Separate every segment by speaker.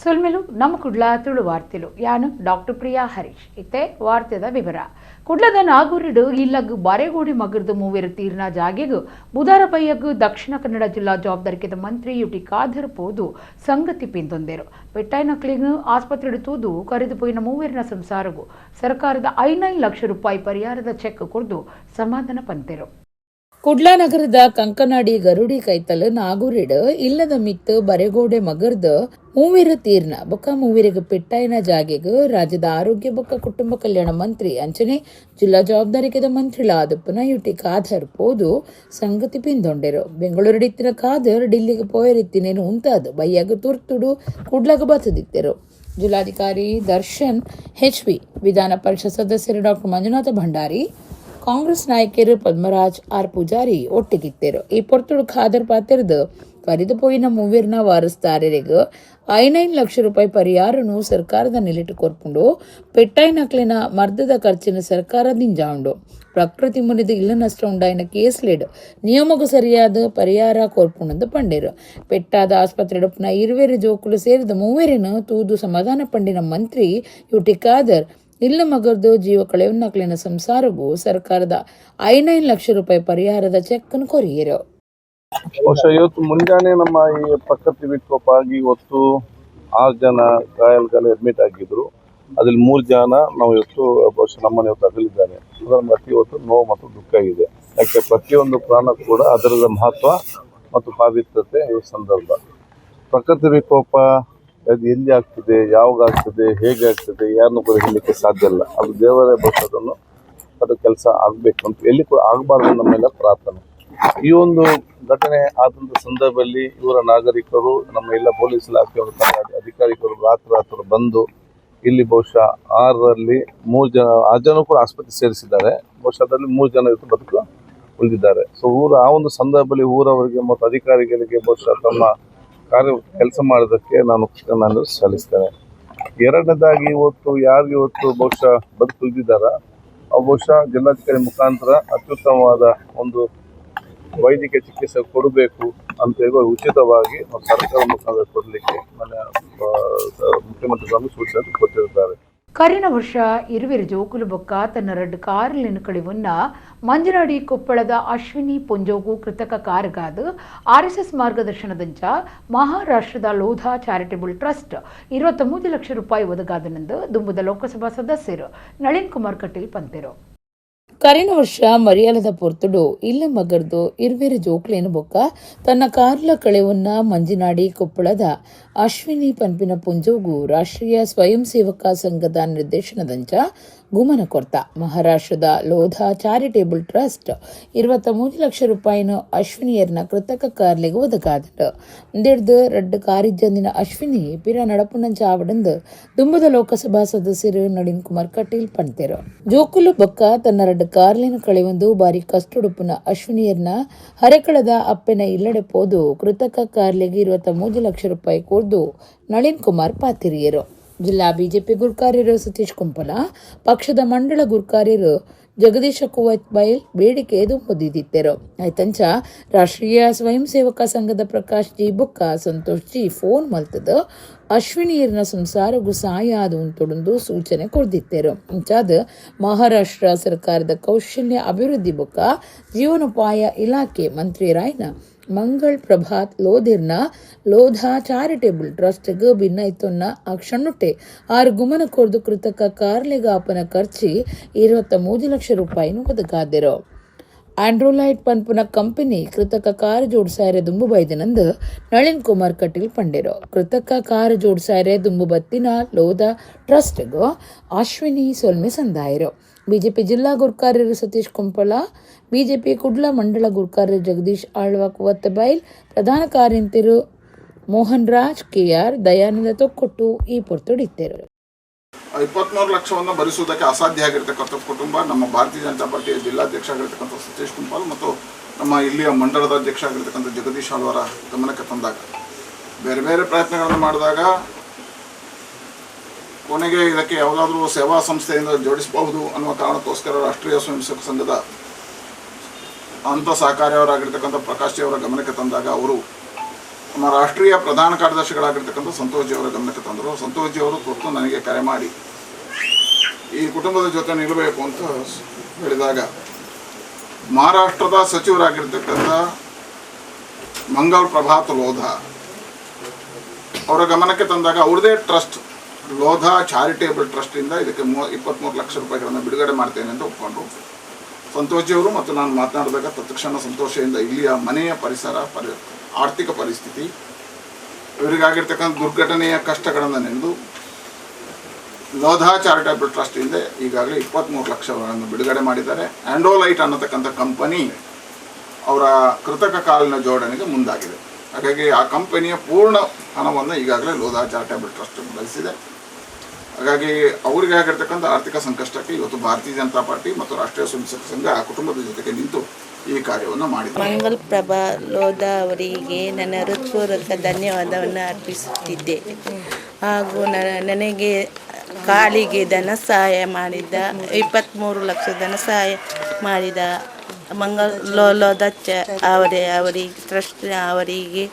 Speaker 1: ಸೊಲ್ಮೆಲು ನಮ್ಮ ಕುಡ್ಲ ತುಳು ವಾರ್ತೆಲು ಯಾನು ಡಾಕ್ಟರ್ ಪ್ರಿಯಾ ಹರೀಶ್. ಇತ್ತೆ ವಾರ್ತೆದ ವಿವರ. ಕುಡ್ಲದ ನಾಗೂರಿಡು ಇಲ್ಲಗ್ ಬಾರೆಗೋಡಿ ಮಗರ್ದು ಮೂವೆರು ತೀರ್ನ ಜಾಗೆಗ್ ಬುಧಾರ ಬಯ್ಯಗ್ ದಕ್ಷಿಣ ಕನ್ನಡ ಜಿಲ್ಲಾ ಜವಾಬ್ದಾರಿಕೆದ ಮಂತ್ರಿ ಯುಟಿ ಖಾದರ್ ಪೋದು ಸಂಗತಿ ಪಿಂದೊಂದೇರು. ಪೆಟ್ಟಾಯಿನಕ್ಲೆಗ್ ಆಸ್ಪತ್ರೆಡ್ ತೂದು ಕರೆದು ಪೋಯಿನ ಮೂವೆರಿನ ಸಂಸಾರಗು ಸರ್ಕಾರದ 5 ಲಕ್ಷ ರೂಪಾಯಿ ಪರಿಹಾರದ ಚೆಕ್ ಕೊರ್ದು ಸಮಾಧಾನ ಪಂತೆರು.
Speaker 2: ಕುಡ್ಲ ನಗರದ ಕಂಕನಾಡಿ ಗರುಡಿ ಕೈತಲ್ ನಾಗೂರಿಡ್ ಇಲ್ಲದ ಮಿತ್ತು ಬರೆಗೋಡೆ ಮಗರ್ದ್ ಮೂವೆರು ತೀರ್ನ ಬೊಕ್ಕ ಮೂವೆರಿಗೆ ಪೆಟ್ಟಾಯಿನ ಜಾಗೆಗ್ ರಾಜ್ಯದ ಆರೋಗ್ಯ ಬೊಕ್ಕ ಕುಟುಂಬ ಕಲ್ಯಾಣ ಮಂತ್ರಿ ಅಂಚನೆ ಜಿಲ್ಲಾ ಜವಾಬ್ದಾರಿಕೆದ ಮಂತ್ರಿಲಾದಪ್ಪನ ಯುಟಿ ಖಾದರ್ ಪೋದು ಸಂಗತಿ ಪಿಂದೊಂಡೆರು. ಬೆಂಗಳೂರಿಡಿತ್ತಿನ ಖಾದರ್ ಡಿಲ್ಲಿಗೆ ಪೋಯರಿತ್ತಿನೇನು ಉಂತಾದ್ ಬಯ್ಯಾಗ ತುರ್ತುಡು ಕುಡ್ಲಗ ಬತ್ತದಿತ್ತೆರು. ಜಿಲ್ಲಾಧಿಕಾರಿ ದರ್ಶನ್ ಎಚ್.ವಿ, ವಿಧಾನ ಪರಿಷತ್ ಸದಸ್ಯರು ಡಾಕ್ಟರ್ ಮಂಜುನಾಥ ಭಂಡಾರಿ, ಕಾಂಗ್ರೆಸ್ ನಾಯಕರು ಪದ್ಮರಾಜ್ ಆರ್ ಪೂಜಾರಿ ಒಟ್ಟಿಗಿತ್ತೇರು. ಈ ಪೊರ್ತುಡು ಖಾದರ್ ಪಾತೆರ್ದು ಕರಿದು ಪೋಯಿನ ಮೂವೆರ್ನ ವಾರಸ್ದಾರರಿಗೆ 5 ಲಕ್ಷ ರೂಪಾಯಿ ಪರಿಹಾರನು ಸರ್ಕಾರದ ನೆಲೆಟು ಕೊರ್ಪುಂಡು. ಪೆಟ್ಟಾಯಿನಕ್ಲೆನ ಮರ್ದದ ಖರ್ಚಿನ ಸರ್ಕಾರ ದಿಂಜಾವುಂಡು. ಪ್ರಕೃತಿ ಮುನಿದು ಇಲ್ಲ ನಷ್ಟ ಉಂಡಾಯಿನ ಕೇಸ್ಲೇಡ್ ನಿಯಮಗೂ ಸರಿಯಾದ ಪರಿಹಾರ ಕೊರ್ಪುಂಡು ಪಂಡೇರು. ಪೆಟ್ಟಾದ ಆಸ್ಪತ್ರೆ ಡೊಪ್ಪುನ ಇರುವೆರು ಜೋಕುಲು ಸೇರಿದ ಮೂವೆರಿನ ತೂದು ಸಮಾಧಾನ ಪಂಡಿನ ಮಂತ್ರಿ ಯುಟಿ ಖಾದರ್ ಇಲ್ಲ ಮಗರ್ದು ಜೀವ ಕಳೆಯುನ್ನಕ್ಲಿನ ಸಂಸಾರಗೂ ಸರ್ಕಾರದ 5 ಲಕ್ಷ ರೂಪಾಯಿ ಪರಿಹಾರದ ಚೆಕ್ ಅನ್ನು ಕೊರಿಯರು.
Speaker 3: ಬಹುಶಃ ಇವತ್ತು ಮುಂಜಾನೆ ನಮ್ಮ ಈ ಪ್ರಕೃತಿ ವಿಕೋಪ ಆಗಿ ಇವತ್ತು 6 ಜನ ಗಾಯಾಳುಗಳು ಅಡ್ಮಿಟ್ ಆಗಿದ್ರು. ಅದ್ರಲ್ಲಿ 3 ಜನ ನಾವು ಇವತ್ತು ಬಹುಶಃ ನಮ್ಮನ್ನು ಇವತ್ತು ಅಗಲಿದ್ದಾರೆ. ಅದರ ಅತಿ ಇವತ್ತು ನೋವು ಮತ್ತು ದುಃಖ ಇದೆ. ಯಾಕೆ ಪ್ರತಿಯೊಂದು ಪ್ರಾಣ ಕೂಡ ಅದರದ ಮಹತ್ವ ಮತ್ತು ಪಾವಿತ್ರ್ಯತೆ ಈ ಸಂದರ್ಭ. ಪ್ರಕೃತಿ ವಿಕೋಪ ಅದು ಎಲ್ಲಿ ಆಗ್ತದೆ, ಯಾವಾಗ ಆಗ್ತದೆ, ಹೇಗೆ ಆಗ್ತದೆ, ಯಾರನ್ನು ಕೂಡ ಹೇಳಲಿಕ್ಕೆ ಸಾಧ್ಯ ಇಲ್ಲ. ಅದು ದೇವರೇ ಬಹುಶಃ ಅದನ್ನು ಅದು ಕೆಲಸ ಆಗಬೇಕು ಅಂತ, ಎಲ್ಲಿ ಕೂಡ ಆಗಬಾರ್ದು ನಮ್ಮೆಲ್ಲ ಪ್ರಾರ್ಥನೆ. ಈ ಒಂದು ಘಟನೆ ಆದಂಥ ಸಂದರ್ಭದಲ್ಲಿ ಇವರ ನಾಗರಿಕರು, ನಮ್ಮ ಎಲ್ಲ ಪೊಲೀಸ್ ಇಲಾಖೆಯವರು, ಅಧಿಕಾರಿಗಳು ರಾತ್ರಿ ರಾತ್ರಿ ಬಂದು ಇಲ್ಲಿ ಬಹುಶಃ 6ರಲ್ಲಿ 3 ಜನ, 6 ಜನ ಕೂಡ ಆಸ್ಪತ್ರೆ ಸೇರಿಸಿದ್ದಾರೆ. ಬಹುಶಃ ಅದರಲ್ಲಿ 3 ಜನ ಇವತ್ತು ಬದುಕು ಉಳಿದಿದ್ದಾರೆ. ಸೊ ಊರ ಆ ಒಂದು ಸಂದರ್ಭದಲ್ಲಿ ಊರವರಿಗೆ ಮತ್ತು ಅಧಿಕಾರಿಗಳಿಗೆ ಬಹುಶಃ ತಮ್ಮ ಕಾರ್ಯ ಕೆಲಸ ಮಾಡೋದಕ್ಕೆ ನಾನು ನಾನು ಸಲ್ಲಿಸ್ತೇನೆ. ಎರಡನೇದಾಗಿ ಇವತ್ತು ಯಾರಿಗೆ ಇವತ್ತು ಬಹುಶಃ ಬದುಕು ಉಳಿದಿದ್ದಾರ ಅವ್ರು ಬಹುಶಃ ಜಿಲ್ಲಾಧಿಕಾರಿ ಮುಖಾಂತರ ಅತ್ಯುತ್ತಮವಾದ ಒಂದು ವೈದ್ಯಕೀಯ ಚಿಕಿತ್ಸೆ ಕೊಡಬೇಕು ಅಂತ ಹೇಳಿ ಉಚಿತವಾಗಿ ಸರ್ಕಾರ ಮುಖಾಂತರ ಕೊಡಲಿಕ್ಕೆ ಮಾನ್ಯ ಮುಖ್ಯಮಂತ್ರಿಗಳನ್ನು ಸೂಚನೆ ಕೊಟ್ಟಿರುತ್ತಾರೆ.
Speaker 1: ಕರಿನ ವರ್ಷ ಇರುವೆರು ಜೋಕುಲು ಬೊಕ್ಕ ತನ್ನ ರಡ್ಡು ಕಾರುಲಿನ ಕಳಿವುನ್ನ ಮಂಜನಾಡಿ ಕೊಪ್ಪಳದ ಅಶ್ವಿನಿ ಪೊಂಜೋಗು ಕೃತಕ ಕಾರುಗಾದು ಆರ್ಎಸ್ಎಸ್ ಮಾರ್ಗದರ್ಶನದಂಚ ಮಹಾರಾಷ್ಟ್ರದ ಲೋಧಾ ಚಾರಿಟೇಬಲ್ ಟ್ರಸ್ಟ್ 23 ಲಕ್ಷ ರೂಪಾಯಿ ಒದಗಾದನೆಂದು ದುಂಬುದ ಲೋಕಸಭಾ ಸದಸ್ಯರು ನಳಿನ್ ಕುಮಾರ್ ಕಟೀಲ್ ಪಂತೆರು.
Speaker 2: ಕರಿನ ವರ್ಷ ಮರಿಯಾಲದ ಪೊರ್ತುಡು ಇಲ್ಲ ಮಗರ್ದು ಇರ್ವೇರು ಜೋಕ್ಲೇನು ಬೊಕ್ಕ ತನ್ನ ಕಾರ್ಲ ಕಳೆವನ್ನ ಮಂಜಿನಾಡಿ ಕೊಪ್ಪಳದ ಅಶ್ವಿನಿ ಪನ್ಪಿನ ಪುಂಜೋಗು ರಾಷ್ಟ್ರೀಯ ಸ್ವಯಂ ಸೇವಕ ಸಂಘದ ನಿರ್ದೇಶನದಂಚ ಗುಮನ ಕೊರ್ತ ಮಹಾರಾಷ್ಟ್ರದ ಲೋಧಾ ಚಾರಿಟೇಬಲ್ ಟ್ರಸ್ಟ್ 23 ಲಕ್ಷ ರೂಪಾಯಿನ ಅಶ್ವಿನಿಯರ್ನ ಕೃತಕ ಕಾರ್ಲಿಗೆ ಒದಗಾದಂಡು. ಇಂದೆಡ್ದು ರಡ್ಡು ಕಾರಿಜ್ಜಂದಿನ ಅಶ್ವಿನಿ ಪಿರ ನಡಪುನಂಚ ಆವಡಂದು ದುಂಬುದ ಲೋಕಸಭಾ ಸದಸ್ಯರು ನಳಿನ್ ಕುಮಾರ್ ಕಟೀಲ್ ಪಂತೇರು. ಜೋಕುಲು ಬೊಕ್ಕ ತನ್ನ ರಡ್ಡು ಕಾರ್ಲಿನ ಕಳೆವೊಂದು ಬಾರಿ ಕಷ್ಟುಡುಪುನ ಅಶ್ವಿನಿಯರ್ನ ಹರೆಕಳದ ಅಪ್ಪೆನ ಇಲ್ಲಡೆ ಪೋದು ಕೃತಕ ಕಾರ್ಲಿಗೆ 23 ಲಕ್ಷ ರೂಪಾಯಿ ಕೊರ್ದು ನಳಿನ್ ಕುಮಾರ್ ಪಾತಿರಿಯರು. ಜಿಲ್ಲಾ ಬಿಜೆಪಿ ಗುರ್ಕಾರ್ಯರು ಸತೀಶ್ ಕುಂಪಲ, ಪಕ್ಷದ ಮಂಡಳ ಗುರ್ಕಾರ್ಯರು ಜಗದೀಶ ಕುವೈತ್ ಬೈಲ್ ಬೇಡಿಕೆ ದುಂಬುದಿದ್ದರು. ಆಯ್ತಂಚ ರಾಷ್ಟ್ರೀಯ ಸ್ವಯಂ ಸೇವಕ ಸಂಘದ ಪ್ರಕಾಶ್ ಜಿ ಬುಕ್ಕ ಸಂತೋಷ್ ಜಿ ಫೋನ್ ಮಲ್ತದ ಅಶ್ವಿನಿಯರ್ನ ಸಂಸಾರಗು ಸಾಯ ಅದು ಉಂತೊಡೊಂದು ಸೂಚನೆ ಕೊಡ್ದಿತ್ತೇರು. ಇಂಚಾದ ಮಹಾರಾಷ್ಟ್ರ ಸರ್ಕಾರದ ಕೌಶಲ್ಯ ಅಭಿವೃದ್ಧಿ ಬೊಕ್ಕ ಜೀವನೋಪಾಯ ಇಲಾಖೆ ಮಂತ್ರಿ ರಾಯ್ನ ಮಂಗಳ್ ಪ್ರಭಾತ್ ಲೋಧಿರ್ನ ಲೋಧಾ ಚಾರಿಟೇಬಲ್ ಟ್ರಸ್ಟ್ಗೆ ಭಿನ್ನೈತೊನ್ನ ಆ ಕ್ಷಣುಟ್ಟೆ ಆರು ಗುಮನ ಕೊರ್ದು ಕೃತಕ ಕಾರ್ಲೆಗಾಪನ ಖರ್ಚಿ 23 ಲಕ್ಷ ರೂಪಾಯಿನ ಒದಗಾದಿರು. ಆಂಡ್ರೋಲೈಟ್ ಪನ್ಪುನ ಕಂಪನಿ ಕೃತಕ ಕಾರು ಜೋಡ್ಸಾಯರೆ ದುಂಬು ಬೈದನಂದು ನಳಿನ್ ಕುಮಾರ್ ಕಟೀಲ್ ಪಂಡೇರು. ಕೃತಕ ಕಾರು ಜೋಡ್ಸಾಯರೆ ದುಂಬು ಬತ್ತಿನ ಲೋಧಾ ಟ್ರಸ್ಟ್ಗೂ ಅಶ್ವಿನಿ ಸೊಲ್ಮೆ ಸಂದಾಯರು. ಬಿಜೆಪಿ ಜಿಲ್ಲಾ ಗುರ್ಕಾರ್ಯರು ಸತೀಶ್ ಕುಂಪಳ, ಬಿಜೆಪಿ ಕುಡ್ಲ ಮಂಡಳ ಗುರ್ಕಾರ್ಯರು ಜಗದೀಶ್ ಆಳ್ವ ಕುವತ್ತಬೈಲ್, ಪ್ರಧಾನ ಕಾರ್ಯಂತಿರು ಮೋಹನ್ ರಾಜ್ ಕೆಆರ್, ದಯಾನಂದ ತೊಕ್ಕೊಟ್ಟು ಈ ಪೊರ್ತುಡಿತ್ತೇರು.
Speaker 4: 23 ಲಕ್ಷವನ್ನು ಭರಿಸುವುದಕ್ಕೆ ಅಸಾಧ್ಯ ಆಗಿರ್ತಕ್ಕಂಥ ಕುಟುಂಬ ನಮ್ಮ ಭಾರತೀಯ ಜನತಾ ಪಾರ್ಟಿಯ ಜಿಲ್ಲಾಧ್ಯಕ್ಷ ಆಗಿರ್ತಕ್ಕಂಥ ಸತೀಶ್ ಕುಂಪಾಲ್ ಮತ್ತು ನಮ್ಮ ಇಲ್ಲಿಯ ಮಂಡಲದ ಅಧ್ಯಕ್ಷ ಆಗಿರ್ತಕ್ಕಂಥ ಜಗದೀಶ್ ಆಳ್ವರ ಗಮನಕ್ಕೆ ತಂದಾಗ, ಬೇರೆ ಬೇರೆ ಪ್ರಯತ್ನಗಳನ್ನು ಮಾಡಿದಾಗ, ಕೊನೆಗೆ ಇದಕ್ಕೆ ಯಾವುದಾದ್ರೂ ಸೇವಾ ಸಂಸ್ಥೆಯಿಂದ ಜೋಡಿಸಬಹುದು ಅನ್ನುವ ಕಾರಣಕ್ಕೋಸ್ಕರ ರಾಷ್ಟ್ರೀಯ ಸ್ವಯಂ ಸೇವಕ ಸಂಘದ ಅಂತ ಸಹಕಾರಿಯವರಾಗಿರ್ತಕ್ಕಂಥ ಪ್ರಕಾಶ್ ಅವರ ಗಮನಕ್ಕೆ ತಂದಾಗ ಅವರು ನಮ್ಮ ರಾಷ್ಟ್ರೀಯ ಪ್ರಧಾನ ಕಾರ್ಯದರ್ಶಿಗಳಾಗಿರ್ತಕ್ಕಂಥ ಸಂತೋಷ್ ಜಿಯವರ ಗಮನಕ್ಕೆ ತಂದರು. ಸಂತೋಷ್ ಜಿಯವರು ತುರ್ತು ನನಗೆ ಕರೆ ಮಾಡಿ ಈ ಕುಟುಂಬದ ಜೊತೆ ನಿಲ್ಲಬೇಕು ಅಂತ ಹೇಳಿದಾಗ ಮಹಾರಾಷ್ಟ್ರದ ಸಚಿವರಾಗಿರ್ತಕ್ಕಂಥ ಮಂಗಲ್ ಪ್ರಭಾತ್ ಲೋಧಾ ಅವರ ಗಮನಕ್ಕೆ ತಂದಾಗ ಅವ್ರದೇ ಟ್ರಸ್ಟ್ ಲೋಧಾ ಚಾರಿಟೇಬಲ್ ಟ್ರಸ್ಟಿಂದ ಇದಕ್ಕೆ 23 ಲಕ್ಷ ರೂಪಾಯಿಗಳನ್ನು ಬಿಡುಗಡೆ ಮಾಡ್ತೇನೆ ಅಂತ ಒಪ್ಕೊಂಡ್ರು. ಸಂತೋಷಿಯವರು ಮತ್ತು ನಾನು ಮಾತನಾಡಿದಾಗ ತತ್ಕ್ಷಣ ಸಂತೋಷದಿಂದ ಇಲ್ಲಿಯ ಮನೆಯ ಪರಿಸರ, ಆರ್ಥಿಕ ಪರಿಸ್ಥಿತಿ, ಇವರಿಗಾಗಿರ್ತಕ್ಕಂಥ ದುರ್ಘಟನೆಯ ಕಷ್ಟಗಳನ್ನು ನೆನೆದು ಲೋಧಾ ಚಾರಿಟೇಬಲ್ ಟ್ರಸ್ಟಿಂದ ಈಗಾಗಲೇ 23 ಲಕ್ಷಗಳನ್ನು ಬಿಡುಗಡೆ ಮಾಡಿದ್ದಾರೆ. ಆ್ಯಂಡೋಲೈಟ್ ಅನ್ನತಕ್ಕಂಥ ಕಂಪನಿ ಅವರ ಕೃತಕ ಕಾಲಿನ ಜೋಡಣೆಗೆ ಮುಂದಾಗಿದೆ. ಹಾಗಾಗಿ ಆ ಕಂಪನಿಯ ಪೂರ್ಣ ಹಣವನ್ನು ಈಗಾಗಲೇ ಲೋಧಾ ಚಾರಿಟೇಬಲ್ ಟ್ರಸ್ಟ್ ಬಳಸಿದೆ. ಹಾಗಾಗಿ ಅವರಿಗೆ ಆಗಿರ್ತಕ್ಕಂಥ ಆರ್ಥಿಕ ಸಂಕಷ್ಟಕ್ಕೆ ಇವತ್ತು ಭಾರತೀಯ ಜನತಾ ಪಾರ್ಟಿ ಮತ್ತು ರಾಷ್ಟ್ರೀಯ ಸ್ವಯಂ ಸೇವಕ ಸಂಘ ಆ ಕುಟುಂಬದ ಜೊತೆಗೆ ನಿಂತು ಈ ಕಾರ್ಯವನ್ನು ಮಾಡಿದೆ.
Speaker 5: ಮಂಗಲ್ ಪ್ರಭಾ ಲೋಧಾ ಅವರಿಗೆ ನನ್ನ ಹೃತ್ಪೂರ್ವಕ ಧನ್ಯವಾದವನ್ನು ಅರ್ಪಿಸುತ್ತಿದ್ದೆ. ಹಾಗೂ ನನಗೆ ಕಾಲಿಗೆ ಧನ ಸಹಾಯ ಮಾಡಿದ 23 ಲಕ್ಷ ಧನ ಸಹಾಯ ಮಾಡಿದ ಮಂಗಲ್ ಲೋಧಾ ಅವರಿಗೆ ಟ್ರಸ್ಟ್ ಅವರಿಗೆ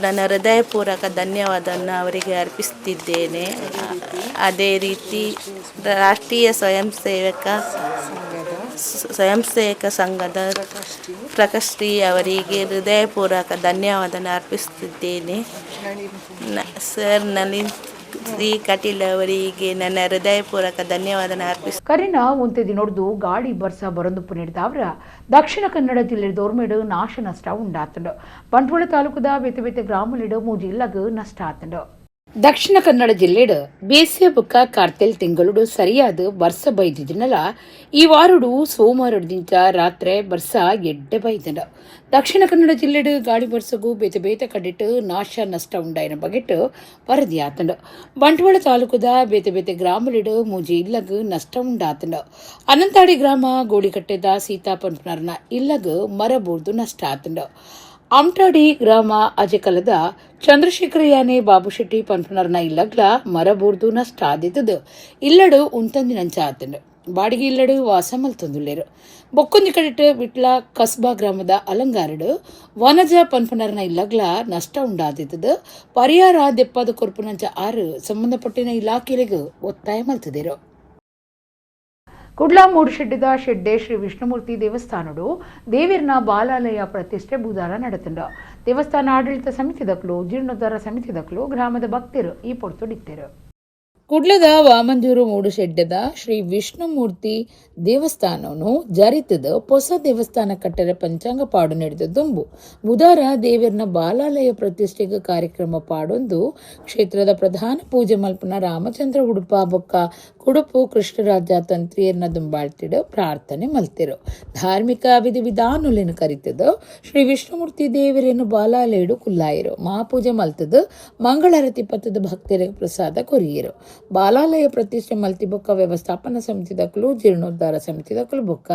Speaker 5: ನನ್ನ ಹೃದಯಪೂರ್ವಕ ಧನ್ಯವಾದವನ್ನು ಅವರಿಗೆ ಅರ್ಪಿಸುತ್ತಿದ್ದೇನೆ. ಅದೇ ರೀತಿ ರಾಷ್ಟ್ರೀಯ ಸ್ವಯಂ ಸೇವಕ ಸಂಘದ ಪ್ರಕಾಶ್ರೀ ಅವರಿಗೆ ಹೃದಯಪೂರ್ವಕ ಧನ್ಯವಾದವನ್ನು ಅರ್ಪಿಸುತ್ತಿದ್ದೇನೆ. ಸರ್ ನಳಿನ್ ಶ್ರೀ ಕಟೀಲ್ ಅವರಿಗೆ ನನ್ನ ಹೃದಯಪೂರ್ವಕ ಧನ್ಯವಾದನ ಅರ್ಪಿಸ
Speaker 1: ಕರಿನ ಒಂತೆ ದಿನೊಡ್ದು ಗಾಳಿ ಬರ್ಸ ಬರೊಂದುಪ್ಪು ನೀಡಿದವರ ದಕ್ಷಿಣ ಕನ್ನಡ ಜಿಲ್ಲೆ ದೋರ್ಮೇಡು ನಾಶ ನಷ್ಟ ಉಂಡಾತಂಡು. ಬಂಟ್ವಾಳ ತಾಲೂಕುದ ಬೇತೆ ಬೇತೆ ಗ್ರಾಮಲಿಡು ಮೂಜಿ ಇಲ್ಲಗ್ ನಷ್ಟ ಆತಂಡು.
Speaker 2: ದಕ್ಷಿಣ ಕನ್ನಡ ಜಿಲ್ಲೆಡು ಬೇಸಿಯ ಬುಕ್ಕ ಕಾರ್ತೆಲ್ ತಿಂಗಳುಡು ಸರಿಯಾದ ಬರ್ಸ ಬೈದಿದ್ದನಲ ಈ ವಾರುಡು ಸೋಮವಾರದಿಂಚ ರಾತ್ರಿ ಬರ್ಸ ಎಡ್ಡೆ ಬೈದಂಡು. ದಕ್ಷಿಣ ಕನ್ನಡ ಜಿಲ್ಲೆಡು ಗಾಳಿ ಬರ್ಸಗು ಬೇತೆ ಬೇತೆ ಕಡಿಟ್ಟು ನಾಶ ನಷ್ಟ ಉಂಡಾಯಿನ ಬಗೆಟ್ಟು ವರದಿ ಆತಂಡು. ಬಂಟ್ವಾಳ ತಾಲೂಕುದ ಬೇತೆ ಬೇತೆ ಗ್ರಾಮಲಿಡು ಮೂಜಿ ಇಲ್ಲಗ್ ನಷ್ಟ ಉಂಡಾತಂಡು. ಅನಂತಾಡಿ ಗ್ರಾಮ ಗೋಳಿಕಟ್ಟೆದ ಸೀತಾಪನ್ಪನರ್ನ ಇಲ್ಲಗ್ ಮರ ಬೂರ್ದು ನಷ್ಟ ಆತಂಡು. ಅಮ್ಟಾಡಿ ಗ್ರಾಮ ಅಜಕಲದ ಚಂದ್ರಶೇಖರ ಯಾನೆ ಬಾಬುಶೆಟ್ಟಿ ಪನ್ಪನರ್ನ ಇಲ್ಲಗ್ಲ ಮರ ಬೂರ್ದು ನಷ್ಟ ಆದಿತ್ತದು. ಇಲ್ಲಡು ಉಂತಂದಿನಂಚ ಆತಂಡು. ಬಾಡಿಗೆ ಇಲ್ಲಡು ವಾಸ ಮಲ್ತೊಂದುಲ್ಲೇರು. ಬೊಕ್ಕೊಂದಿ ಕಡೆಟ್ ವಿಟ್ಲ ಕಸ್ಬಾ ಗ್ರಾಮದ ಅಲಂಗಾರಡು ವನಜ ಪನ್ಪನರ್ನ ಇಲ್ಲಗ್ಲ ನಷ್ಟ ಉಂಡಾದಿತ್ತದು. ಪರಿಹಾರ ದೆಪ್ಪದ ಕೊರ್ಪುನಂಚ ಆರು ಸಂಬಂಧಪಟ್ಟಿನ ಇಲಾಖೆಲೆಗ್ ಒತ್ತಾಯ ಮಲ್ತದಿರು.
Speaker 1: ಕುಡ್ಲ ಮೂಡುಶೆಡ್ಡಿದ ಶೆಡ್ಡೆ ಶ್ರೀ ವಿಷ್ಣುಮೂರ್ತಿ ದೇವಸ್ಥಾನಡು ದೇವಿರ್ನ ಬಾಲಾಲಯ ಪ್ರತಿಷ್ಠೆ ಬುಧಾರ ನಡೆತುಂಡು. ದೇವಸ್ಥಾನ ಆಡಳಿತ ಸಮಿತಿದಕ್ಲು, ಜೀರ್ಣೋದ್ಧಾರ ಸಮಿತಿದಕ್ಲು, ಗ್ರಾಮದ ಭಕ್ತರು ಈ ಪೊರ್ತುಡಿತ್ತರು.
Speaker 2: ಕುಡ್ಲದ ವಾಮಂಜೂರು ಮೂಡುಶೆಡ್ಡೆದ ಶ್ರೀ ವಿಷ್ಣುಮೂರ್ತಿ ದೇವಸ್ಥಾನವನ್ನು ಜರಿತದ ಹೊಸ ದೇವಸ್ಥಾನ ಕಟ್ಟರೆ ಪಂಚಾಂಗ ಪಾಡು ನಡೆದ ದುಂಬು ಬುಧಾರ ದೇವರ್ನ ಬಾಲಾಲಯ ಪ್ರತಿಷ್ಠೆಗೆ ಕಾರ್ಯಕ್ರಮ ಪಾಡೊಂದು ಕ್ಷೇತ್ರದ ಪ್ರಧಾನ ಪೂಜೆ ಮಲ್ಪನ ರಾಮಚಂದ್ರ ಉಡುಪ ಬೊಕ್ಕ ಕುಡುಪು ಕೃಷ್ಣರಾಜ ತಂತ್ರಿಯರ್ನ ದುಂಬಾಳ್ತಿಡು ಪ್ರಾರ್ಥನೆ ಮಲ್ತಿರು. ಧಾರ್ಮಿಕ ವಿಧಿ ವಿಧಾನೊಲೆನು ಕರಿತದ ಶ್ರೀ ವಿಷ್ಣುಮೂರ್ತಿ ದೇವರೇನು ಬಾಲಾಲಯಡು ಕುಲ್ಲಾಯಿರು ಮಹಾಪೂಜೆ ಮಲ್ತದ ಮಂಗಳಾರತಿ ಪತ್ತದ ಭಕ್ತರಿಗೆ ಪ್ರಸಾದ ಕೊರಿಯರು. ಬಾಲಾಲಯ ಪ್ರತಿಷ್ಠೆ ಮಲ್ತಿಬೊಕ್ಕ ವ್ಯವಸ್ಥಾಪನಾ ಸಮಿತಿ ದಕ್ಕಲು, ಜೀರ್ಣೋದ್ಧಾರ ಸಮಿತಿ ದಕ್ಕಲು ಬೊಕ್ಕ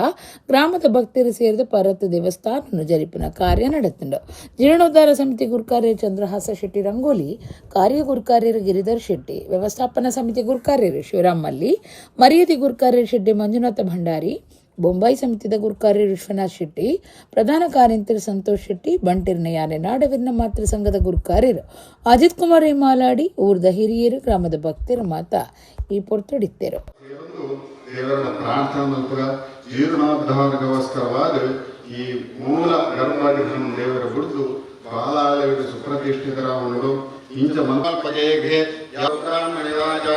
Speaker 2: ಗ್ರಾಮದ ಭಕ್ತರು ಸೇರಿದ ಪರತ್ ದೇವಸ್ಥಾನ ಜರಿಪಿನ ಕಾರ್ಯ ನಡೆತುಂಡು. ಜೀರ್ಣೋದ್ಧಾರ ಸಮಿತಿ ಗುರ್ಕಾರ್ಯ ಚಂದ್ರಹಾಸ ಶೆಟ್ಟಿ ರಂಗೋಲಿ, ಕಾರ್ಯ ಗುರ್ಕಾರ್ಯರು ಗಿರಿಧರ್ ಶೆಟ್ಟಿ, ವ್ಯವಸ್ಥಾಪನಾ ಸಮಿತಿ ಗುರ್ಕಾರ್ಯರು ಶಿವರಾಮ್ ಮಲ್ಲಿ, ಮರ್ಯಾದೆ ಗುರ್ಕಾರ್ಯರು ಶೆಟ್ಟಿ ಮಂಜುನಾಥ ಭಂಡಾರಿ, ಬೊಂಬಾಯಿ ಸಮಿತಿದ ಗುರ್ಕಾರ್ಯ ವಿಶ್ವನಾಥ್ ಶೆಟ್ಟಿ, ಪ್ರಧಾನ ಕಾರ್ಯಂತರು ಸಂತೋಷ್ ಶೆಟ್ಟಿ, ಬಂಟಿರ್ನ ಯಾನೆ ನಾಡವಿರ್ನ ಮಾತೃ ಸಂಘದ ಗುರ್ಕಾರ್ಯರು ಅಜಿತ್ ಕುಮಾರ್ ಮಾಲಾಡಿ, ಊರ್ದ ಹಿರಿಯರು, ಗ್ರಾಮದ ಭಕ್ತರು ಮಾತ ಈ ಪೊರ್ತುಡಿತ್ತೆರು.
Speaker 6: ದೇವರನ್ನ ಪ್ರಾರ್ಥನೆ ಮಲ್ಪುಗ ಜೀರ್ಣೋದ್ಧಾರಗೋಸ್ಕರವಾದ ಈ ಮೂಲ ಗರ್ಭಗೃಹಂ ದೇವರ ಬುಡ್ದು ಬಾಲಾಲಯದ ಸುಪ್ರತಿಷ್ಠಿತರಾವಣರು ಇಂಚ ಮಲ್ಪಜೇಘೆ ಯಾವ ಬ್ರಾಹ್ಮಣಿವಾಚ.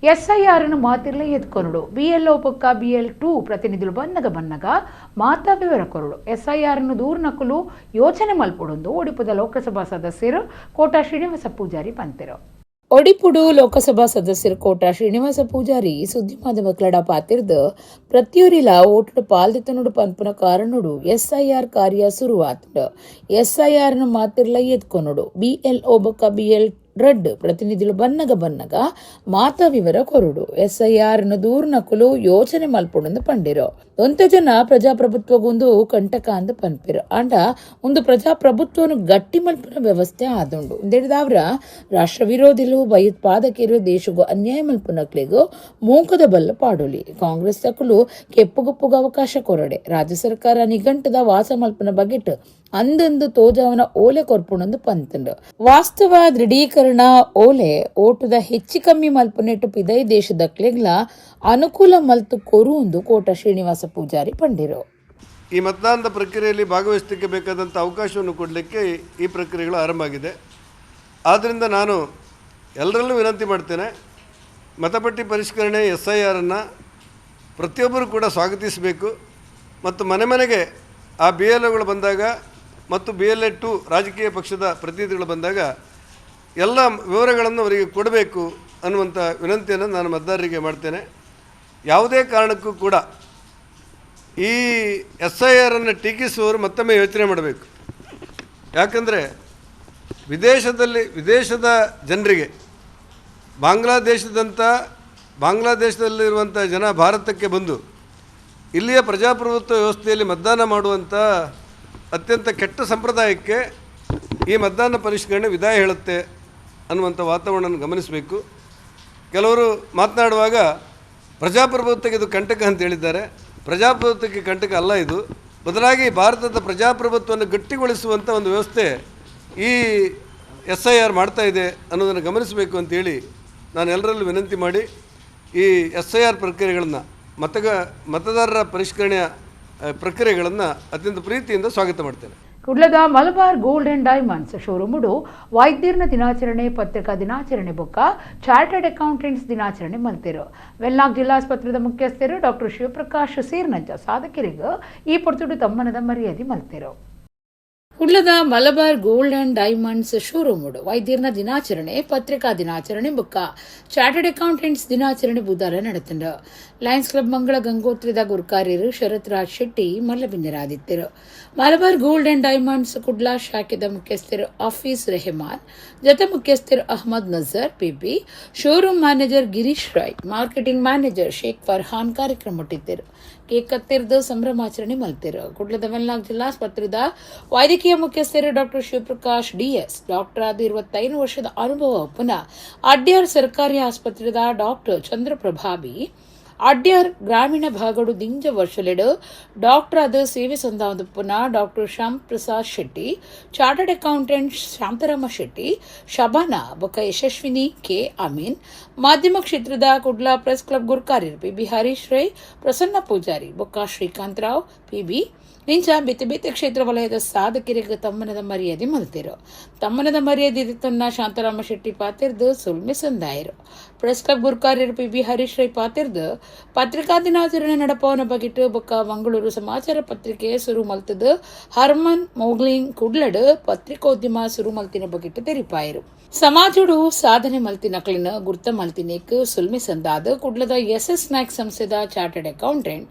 Speaker 1: SIR ನು ಮಾತಿರ್ಲ ಎತ್ಕೊನುಡು ಬಿಎಲ್ಒ ಪೊಕ್ಕ ಬಿಎಲ್2 ಪ್ರತಿನಿಧುಲು ಬನ್ನಗ ಬನ್ನಗ ಮಾತಾ ವಿವರ ಕೊರಡು. ಎಸ್ಐಆರ್ ನು ದೂರ್ ನಕಲು ಯೋಚನೆ ಮಲ್ಪೊಡೊಂದು ಒಡಿಪುದ ಲೋಕಸಭಾ ಸದಸ್ಯರು ಕೋಟಾ ಶ್ರೀನಿವಾಸ ಪೂಜಾರಿ ಪಂತೆರು.
Speaker 2: ಒಡಿಪುಡು ಲೋಕಸಭಾ ಸದಸ್ಯರು ಕೋಟಾ ಶ್ರೀನಿವಾಸ ಪೂಜಾರಿ ಸುದ್ದಿ ಮಾಧ್ಯಮಕ್ಲಡ ಪಾತಿರ್ದು ಪ್ರತಿಯೊರಿಲ ಓಟುಡು ಪಾಲ್ದಿತ್ತನುಡು ಪನ್ಪುನ ಕಾರಣುಡು ಎಸ್ಐಆರ್ ಕಾರ್ಯ ಸುರುವಾತುಂಡು. ಎಸ್ಐಆರ್ ನು ಮಾತಿರ್ಲ ಎತ್ಕೊನುಡು ಬಿಎಲ್ಒ ಬೊಕ್ಕ ಬಿಎಲ್ ರಡ್ಡ್ ಪ್ರತಿನಿಧಿಲು ಬನ್ನಗ ಬನ್ನಗ ಮಾತಾ ವಿವರ ಕೊರಡು. ಎಸ್ಐಆರ್ ನು ದೂರ್ ನಕಲು ಯೋಚನೆ ಮಲ್ಪೊಡೊಂದು ಪಂಡಿರು. ಒಂತೆ ಜನ ಪ್ರಜಾಪ್ರಭುತ್ವಗೊಂದು ಕಂಟಕ ಅಂದ್ ಪನ್ಪಿರು. ಆಂಡ ಒಂದು ಪ್ರಜಾಪ್ರಭುತ್ವನು ಗಟ್ಟಿ ಮಲ್ಪುನ ವ್ಯವಸ್ಥೆ ಆದುಂಡು. ಇಂದೆಡ್ದಾವ್ರ ರಾಷ್ಟ್ರ ವಿರೋಧಿಲು ಭಯೋತ್ಪಾದಕರು ದೇಶಗೂ ಅನ್ಯಾಯ ಮಲ್ಪುನಕ್ಲೆಗು ಮೂಕದ ಬಲ್ಲ ಪಾಡೊಲಿ. ಕಾಂಗ್ರೆಸ್ ತಕುಲು ಕೆಪ್ಪುಗುಪ್ಪುಗ ಅವಕಾಶ ಕೊರಡೆ. ರಾಜ್ಯ ಸರ್ಕಾರ ನಿಘಂಟದ ವಾಸ ಮಲ್ಪುನ ಬಗೆಟ್ ಅಂದಂದು ತೋಜಾವನ ಓಲೆ ಕೊರ್ಪುಣಂದು ಪಂತುಂಡು. ವಾಸ್ತವ ದೃಢೀಕರಣ ಓಲೆ ಓಟುದ ಹೆಚ್ಚಿ ಕಮ್ಮಿ ಮಲ್ಪುನೆಟ್ಟು ಪಿದೈ ದೇಶದಕ್ಲೆಗ್ಲ ಅನುಕೂಲ ಮಲ್ತು ಕೊರುಂದು ಕೋಟ ಶ್ರೀನಿವಾಸ ಪೂಜಾರಿ ಪಂಡಿರು.
Speaker 7: ಈ ಮತದಾನದ ಪ್ರಕ್ರಿಯೆಯಲ್ಲಿ ಭಾಗವಹಿಸಲಿಕ್ಕೆ ಬೇಕಾದಂಥ ಅವಕಾಶವನ್ನು ಕೊಡಲಿಕ್ಕೆ ಈ ಪ್ರಕ್ರಿಯೆಗಳು ಆರಂಭ ಆಗಿದೆ. ಆದ್ದರಿಂದ ನಾನು ಎಲ್ಲರಲ್ಲೂ ವಿನಂತಿ ಮಾಡ್ತೇನೆ, ಮತಪಟ್ಟಿ ಪರಿಷ್ಕರಣೆ SIR ಅನ್ನು ಪ್ರತಿಯೊಬ್ಬರು ಕೂಡ ಸ್ವಾಗತಿಸಬೇಕು ಮತ್ತು ಮನೆ ಮನೆಗೆ ಆ BLOಗಳು ಬಂದಾಗ ಮತ್ತು BLA2 ರಾಜಕೀಯ ಪಕ್ಷದ ಪ್ರತಿನಿಧಿಗಳು ಬಂದಾಗ ಎಲ್ಲ ವಿವರಗಳನ್ನು ಅವರಿಗೆ ಕೊಡಬೇಕು ಅನ್ನುವಂಥ ವಿನಂತಿಯನ್ನು ನಾನು ಮತದಾರರಿಗೆ ಮಾಡ್ತೇನೆ. ಯಾವುದೇ ಕಾರಣಕ್ಕೂ ಕೂಡ ಈ SIR ಅನ್ನು ಟೀಕಿಸುವವರು ಮತ್ತೊಮ್ಮೆ ಯೋಚನೆ ಮಾಡಬೇಕು. ಯಾಕಂದರೆ ವಿದೇಶದ ಜನರಿಗೆ ಬಾಂಗ್ಲಾದೇಶದಲ್ಲಿರುವಂಥ ಜನ ಭಾರತಕ್ಕೆ ಬಂದು ಇಲ್ಲಿಯ ಪ್ರಜಾಪ್ರಭುತ್ವ ವ್ಯವಸ್ಥೆಯಲ್ಲಿ ಮತದಾನ ಮಾಡುವಂಥ ಅತ್ಯಂತ ಕೆಟ್ಟ ಸಂಪ್ರದಾಯಕ್ಕೆ ಈ ಮತದಾನ ಪರಿಷ್ಕರಣೆ ವಿದಾಯ ಹೇಳುತ್ತೆ ಅನ್ನುವಂಥ ವಾತಾವರಣವನ್ನು ಗಮನಿಸಬೇಕು. ಕೆಲವರು ಮಾತನಾಡುವಾಗ ಪ್ರಜಾಪ್ರಭುತ್ವಕ್ಕೆ ಇದು ಕಂಟಕ ಅಂತ ಹೇಳಿದ್ದಾರೆ. ಪ್ರಜಾಪ್ರಭುತ್ವಕ್ಕೆ ಕಂಟಕ ಅಲ್ಲ ಇದು. ಬದಲಾಗಿ ಭಾರತದ ಪ್ರಜಾಪ್ರಭುತ್ವವನ್ನು ಗಟ್ಟಿಗೊಳಿಸುವಂಥ ಒಂದು ವ್ಯವಸ್ಥೆ ಈ SIR ಮಾಡ್ತಾ ಇದೆ ಅನ್ನೋದನ್ನು ಗಮನಿಸಬೇಕು ಅಂತೇಳಿ ನಾನು ಎಲ್ಲರಲ್ಲೂ ವಿನಂತಿ ಮಾಡಿ ಈ SIR ಪ್ರಕ್ರಿಯೆಗಳನ್ನು ಮತದಾರರ ಪರಿಷ್ಕರಣೆಯ ಪ್ರಕ್ರಿಯೆಗಳನ್ನು ಅತ್ಯಂತ ಪ್ರೀತಿಯಿಂದ ಸ್ವಾಗತ ಮಾಡ್ತೇನೆ.
Speaker 1: ಕುಡ್ಲದ ಮಲಬಾರ್ gold and diamonds ಶೋರೂಮುಡು ವೈದ್ಯರ್ನ ದಿನಾಚರಣೆ, ಪತ್ರಿಕಾ ದಿನಾಚರಣೆ ಬೊಕ್ಕ ಚಾರ್ಟರ್ಡ್ ಅಕೌಂಟೆಂಟ್ಸ್ ದಿನಾಚರಣೆ ಮಲ್ತೆರು. ವೆಲ್ಲಾಕ್ ಜಿಲ್ಲಾಸ್ಪತ್ರೆದ ಮುಖ್ಯಸ್ಥರು ಡಾಕ್ಟರ್ ಶಿವಪ್ರಕಾಶ್ ಸೇರ್ನಂಚ ಸಾಧಕರಿಗೆ ಈ ಪೊರ್ತುಡು ತಮ್ಮನದ ಮರ್ಯಾದೆ ಮಲ್ತೆರು. ಕುಡ್ಲದ ಮಲಬಾರ್ gold and diamonds ಶೋರೂಮುಡು ವೈದ್ಯರ್ನ ದಿನಾಚರಣೆ, ಪತ್ರಿಕಾ ದಿನಾಚರಣೆ ಬೊಕ್ಕ ಚಾರ್ಟರ್ಡ್ ಅಕೌಂಟೆಂಟ್ಸ್ ದಿನಾಚರಣೆ ಬುಧಾರ ನಡೆತುಂಡು. ಲಯನ್ಸ್ ಕ್ಲಬ್ ಮಂಗಳ ಗಂಗೋತ್ರಿದ ಗುರ್ಕಾರ್ಯರು ಶರತ್ ರಾಜ್ ಶೆಟ್ಟಿ ಮಲ್ಲಬಿಂದರಾದಿತ್ತರು. Malabar gold and diamonds Kudla ಶಾಖೆದ ಮುಖ್ಯಸ್ಥರು ಆಫೀಸ್ ರೆಹಮಾನ್, ಜತೆ ಮುಖ್ಯಸ್ಥರು Ahmed Nazar PP, showroom manager Girish Rai, marketing manager Sheikh Farhan ಕಾರ್ಯಕ್ರಮ ಮುಟ್ಟಿದ್ದರು. ಕೇಕ್ ಕತ್ತಿರ್ದು ಸಂಭ್ರಮಾಚರಣೆ ಮಲ್ತಿರು. ಕುಡ್ಲದ ವೆಲ್ಲಾಕ್ ಜಿಲ್ಲಾಸ್ಪತ್ರೆದ ವೈದ್ಯಕೀಯ ಮುಖ್ಯಸ್ಥರು doctor Shivaprakash DS, doctor ಆದ 25 ವರ್ಷದ ಅನುಭವ ಪುನಃ ಅಡ್ಯಾರ್ ಸರ್ಕಾರಿ ಆಸ್ಪತ್ರೆದ ಡಾಕ್ಟರ್ ಚಂದ್ರಪ್ರಭಾಬಿ, ಅಡ್ಯಾರ್ ಗ್ರಾಮೀಣ ಭಾಗಡು ದಿಂಜ ವರ್ಷಲೆಡು ಡಾಕ್ಟರ್ ಆದ ಸೇವೆ ಸಂದಾವದ ಪುನಃ doctor Shyam Prasad Shetty, chartered accountant Shantarama Shetty, Shabana ಬೊಕ್ಕ ಯಶಸ್ವಿನಿ ಕೆ ಅಮೀನ್, ಮಾಧ್ಯಮ ಕ್ಷೇತ್ರದ ಕುಡ್ಲಾ ಪ್ರೆಸ್ ಕ್ಲಬ್ ಗುರ್ಕಾರ್ಯರು ಪಿಬಿ ಹರೀಶ್ ರೈ, ಪ್ರಸನ್ನ ಪೂಜಾರಿ ಬೊಕ್ಕ ಶ್ರೀಕಾಂತ್ ರಾವ್ ಪಿಬಿ,
Speaker 2: ನಿಂಚ ಬೇತೆ ಬೇತೆ ಕ್ಷೇತ್ರ ವಲಯದ ಸಾಧಕರಿಗೆ ತಮ್ಮನದ ಮರ್ಯಾದೆ ಮಲ್ತಿರು. ತಮ್ಮನದ ಮರ್ಯಾದೆ ತನ್ನ ಶಾಂತರಾಮ ಶೆಟ್ಟಿ ಪಾತಿರ್ದು ಸುಲ್ಮೆ ಸಂದಾಯರು. ಪ್ರೆಸ್ ಕ್ಲಬ್ ಗುರ್ಕಾರ್ಯರು ಪಿ ಬಿ ಹರೀಶ್ ರೈ ಪಾತಿರ್ದು ಪತ್ರಿಕಾ ದಿನಾಚರಣೆ ನಡಪವನ ಬಗಿಟ್ಟು ಬೊಕ್ಕ ಮಂಗಳೂರು ಸಮಾಚಾರ ಪತ್ರಿಕೆ ಸುರು ಮಲ್ತದು ಹರ್ಮನ್ ಮೋಗ್ಲಿಂಗ್ ಕುಡ್ಲಡ್ ಪತ್ರಿಕೋದ್ಯಮ ಸುರು ಮಲ್ತಿನ ಬಗಿಟ್ಟು ತೆರಿಪಾಯರು. ಸಮಾಜಡು ಸಾಧನೆ ಮಲ್ತಿನಕ್ಲಿನ ಗುರ್ತ ಮಲ್ತಿನೇಕ್ ಸುಲ್ಮೆ ಸಂದಾದ ಕುಡ್ಲದ ಎಸ್ ಎಸ್ ನಾಯ್ಕ್ ಸಂಸ್ಥೆದ chartered accountant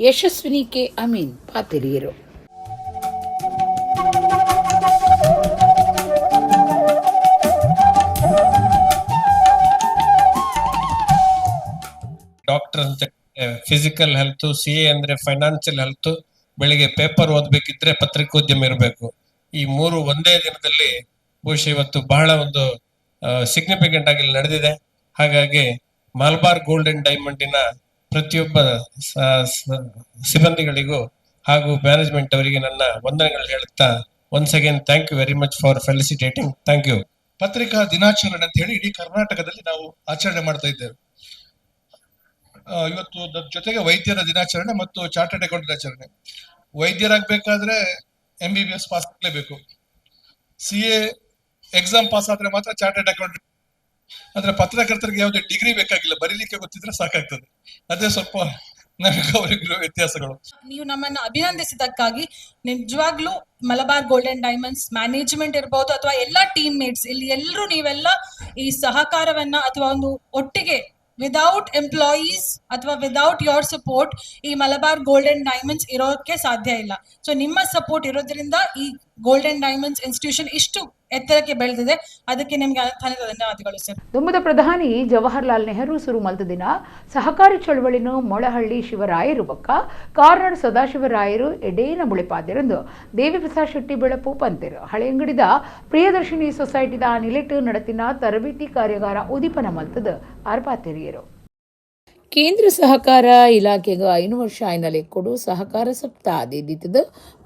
Speaker 2: Yashaswini K Amin ಪಾತಿರಿಯರು.
Speaker 8: Doctor ಅಂತ physical health, CA ಅಂದ್ರೆ ಫೈನಾನ್ಷಿಯಲ್ ಹೆಲ್ತ್, ಬೆಳಿಗ್ಗೆ ಪೇಪರ್ ಓದ್ಬೇಕಿದ್ರೆ ಪತ್ರಿಕೋದ್ಯಮ ಇರಬೇಕು. ಈ ಮೂರು ಒಂದೇ ದಿನದಲ್ಲಿ ಬಹುಶಃ ಇವತ್ತು ಬಹಳ ಒಂದು ಸಿಗ್ನಿಫಿಕೆಂಟ್ ಆಗಿ ಇಲ್ಲಿ ನಡೆದಿದೆ. ಹಾಗಾಗಿ ಮಲಬಾರ್ ಗೋಲ್ಡ್ ಅಂಡ್ ಡೈಮಂಡಿನ ಪ್ರತಿಯೊಬ್ಬ ಸಿಬ್ಬಂದಿಗಳಿಗೂ ಹಾಗೂ ಮ್ಯಾನೇಜ್ಮೆಂಟ್ ಅವರಿಗೆ ನನ್ನ ವಂದನೆಗಳು ಹೇಳುತ್ತಾ, once again thank you very much for felicitating. Thank you.
Speaker 9: ಪತ್ರಿಕಾ ದಿನಾಚರಣೆ ಅಂತ ಹೇಳಿ ಇಡೀ ಕರ್ನಾಟಕದಲ್ಲಿ ನಾವು ಆಚರಣೆ ಮಾಡ್ತಾ ಇದ್ದೇವೆ. ಇವತ್ತು ಜೊತೆಗೆ ವೈದ್ಯರ ದಿನಾಚರಣೆ ಮತ್ತು ಚಾರ್ಟರ್ಡ್ ಅಕೌಂಟ್ ದಿನಾಚರಣೆ. ವೈದ್ಯರಾಗಬೇಕಾದ್ರೆ MBBS pass ಆಗಲೇಬೇಕು. CA exam pass ಆದ್ರೆ ಮಾತ್ರ ಚಾರ್ಟರ್ಡ್ ಅಕೌಂಟ್. ಅಂದ್ರೆ ಪತ್ರಕರ್ತರಿಗೆ ಯಾವುದೇ ಡಿಗ್ರಿ ಬೇಕಾಗಿಲ್ಲ, ಬರೀಲಿಕ್ಕೆ ಗೊತ್ತಿದ್ರೆ ಸಾಕಾಗ್ತದೆ. ಅದೇ ಸ್ವಲ್ಪ ನಮಗೆ ಅವರಿಗಿರುವ ವ್ಯತ್ಯಾಸಗಳು.
Speaker 10: ನೀವು ನಮ್ಮನ್ನು ಅಭಿನಂದಿಸಿದ್ದಕ್ಕಾಗಿ ನಿಜವಾಗ್ಲೂ Malabar gold and diamonds management ಇರ್ಬೋದು ಅಥವಾ ಎಲ್ಲ ಟೀಮ್ ಮೇಟ್ಸ್ ಇಲ್ಲಿ ಎಲ್ಲರೂ, ನೀವೆಲ್ಲ ಈ ಸಹಕಾರವನ್ನ ಅಥವಾ ಒಂದು ಒಟ್ಟಿಗೆ, ವಿದೌಟ್ ಎಂಪ್ಲಾಯೀಸ್ ಅಥವಾ without your support ಈ ಮಲಬಾರ್ gold and diamonds ಇರೋಕೆ ಸಾಧ್ಯ ಇಲ್ಲ. ಸೊ ನಿಮ್ಮ ಸಪೋರ್ಟ್ ಇರೋದ್ರಿಂದ ಈ gold and diamonds institution ಇಷ್ಟು ಎತ್ತರಕ್ಕೆ ಬೆಳೆದಿದೆ. ಅದಕ್ಕೆ ನಿಮ್ಗೆ ಅನಂತ ಧನ್ಯವಾದಗಳು ಸರ್.
Speaker 1: ದುಂಬುದ ಪ್ರಧಾನಿ ಜವಾಹರ್ಲಾಲ್ ನೆಹರು ಸುರು ಮಲ್ತ ದಿನ ಸಹಕಾರಿ ಚಳವಳಿನು ಮೊಳಹಳ್ಳಿ ಶಿವರಾಯರು ಬೊಕ್ಕ ಕಾರ್ನಾಡ್ ಸದಾಶಿವರಾಯರು ಎಡೇನ ಮುಳಿಪಾದಿರಂದು ದೇವಿಪ್ರಸಾದ್ ಶೆಟ್ಟಿ ಬೆಳಪು ಪಂತೆರು. ಹಳೆಯಂಗಡಿದ ಪ್ರಿಯದರ್ಶಿನಿ ಸೊಸೈಟಿದ ನಿಲೆಟ್ ನಡತಿನ ತರಬೇತಿ ಕಾರ್ಯಾಗಾರ ಉದೀಪನ ಮಲ್ತದ ಆರ್ಪಾತೆರಿಯರು.
Speaker 2: ಕೇಂದ್ರ ಸಹಕಾರ ಇಲಾಖೆಗೆ 5 ವರ್ಷ ಆಯ್ನ ಲೆಕ್ಕೊಡು ಸಹಕಾರ ಸಪ್ತಾಹ ದಿತ್ತಿದ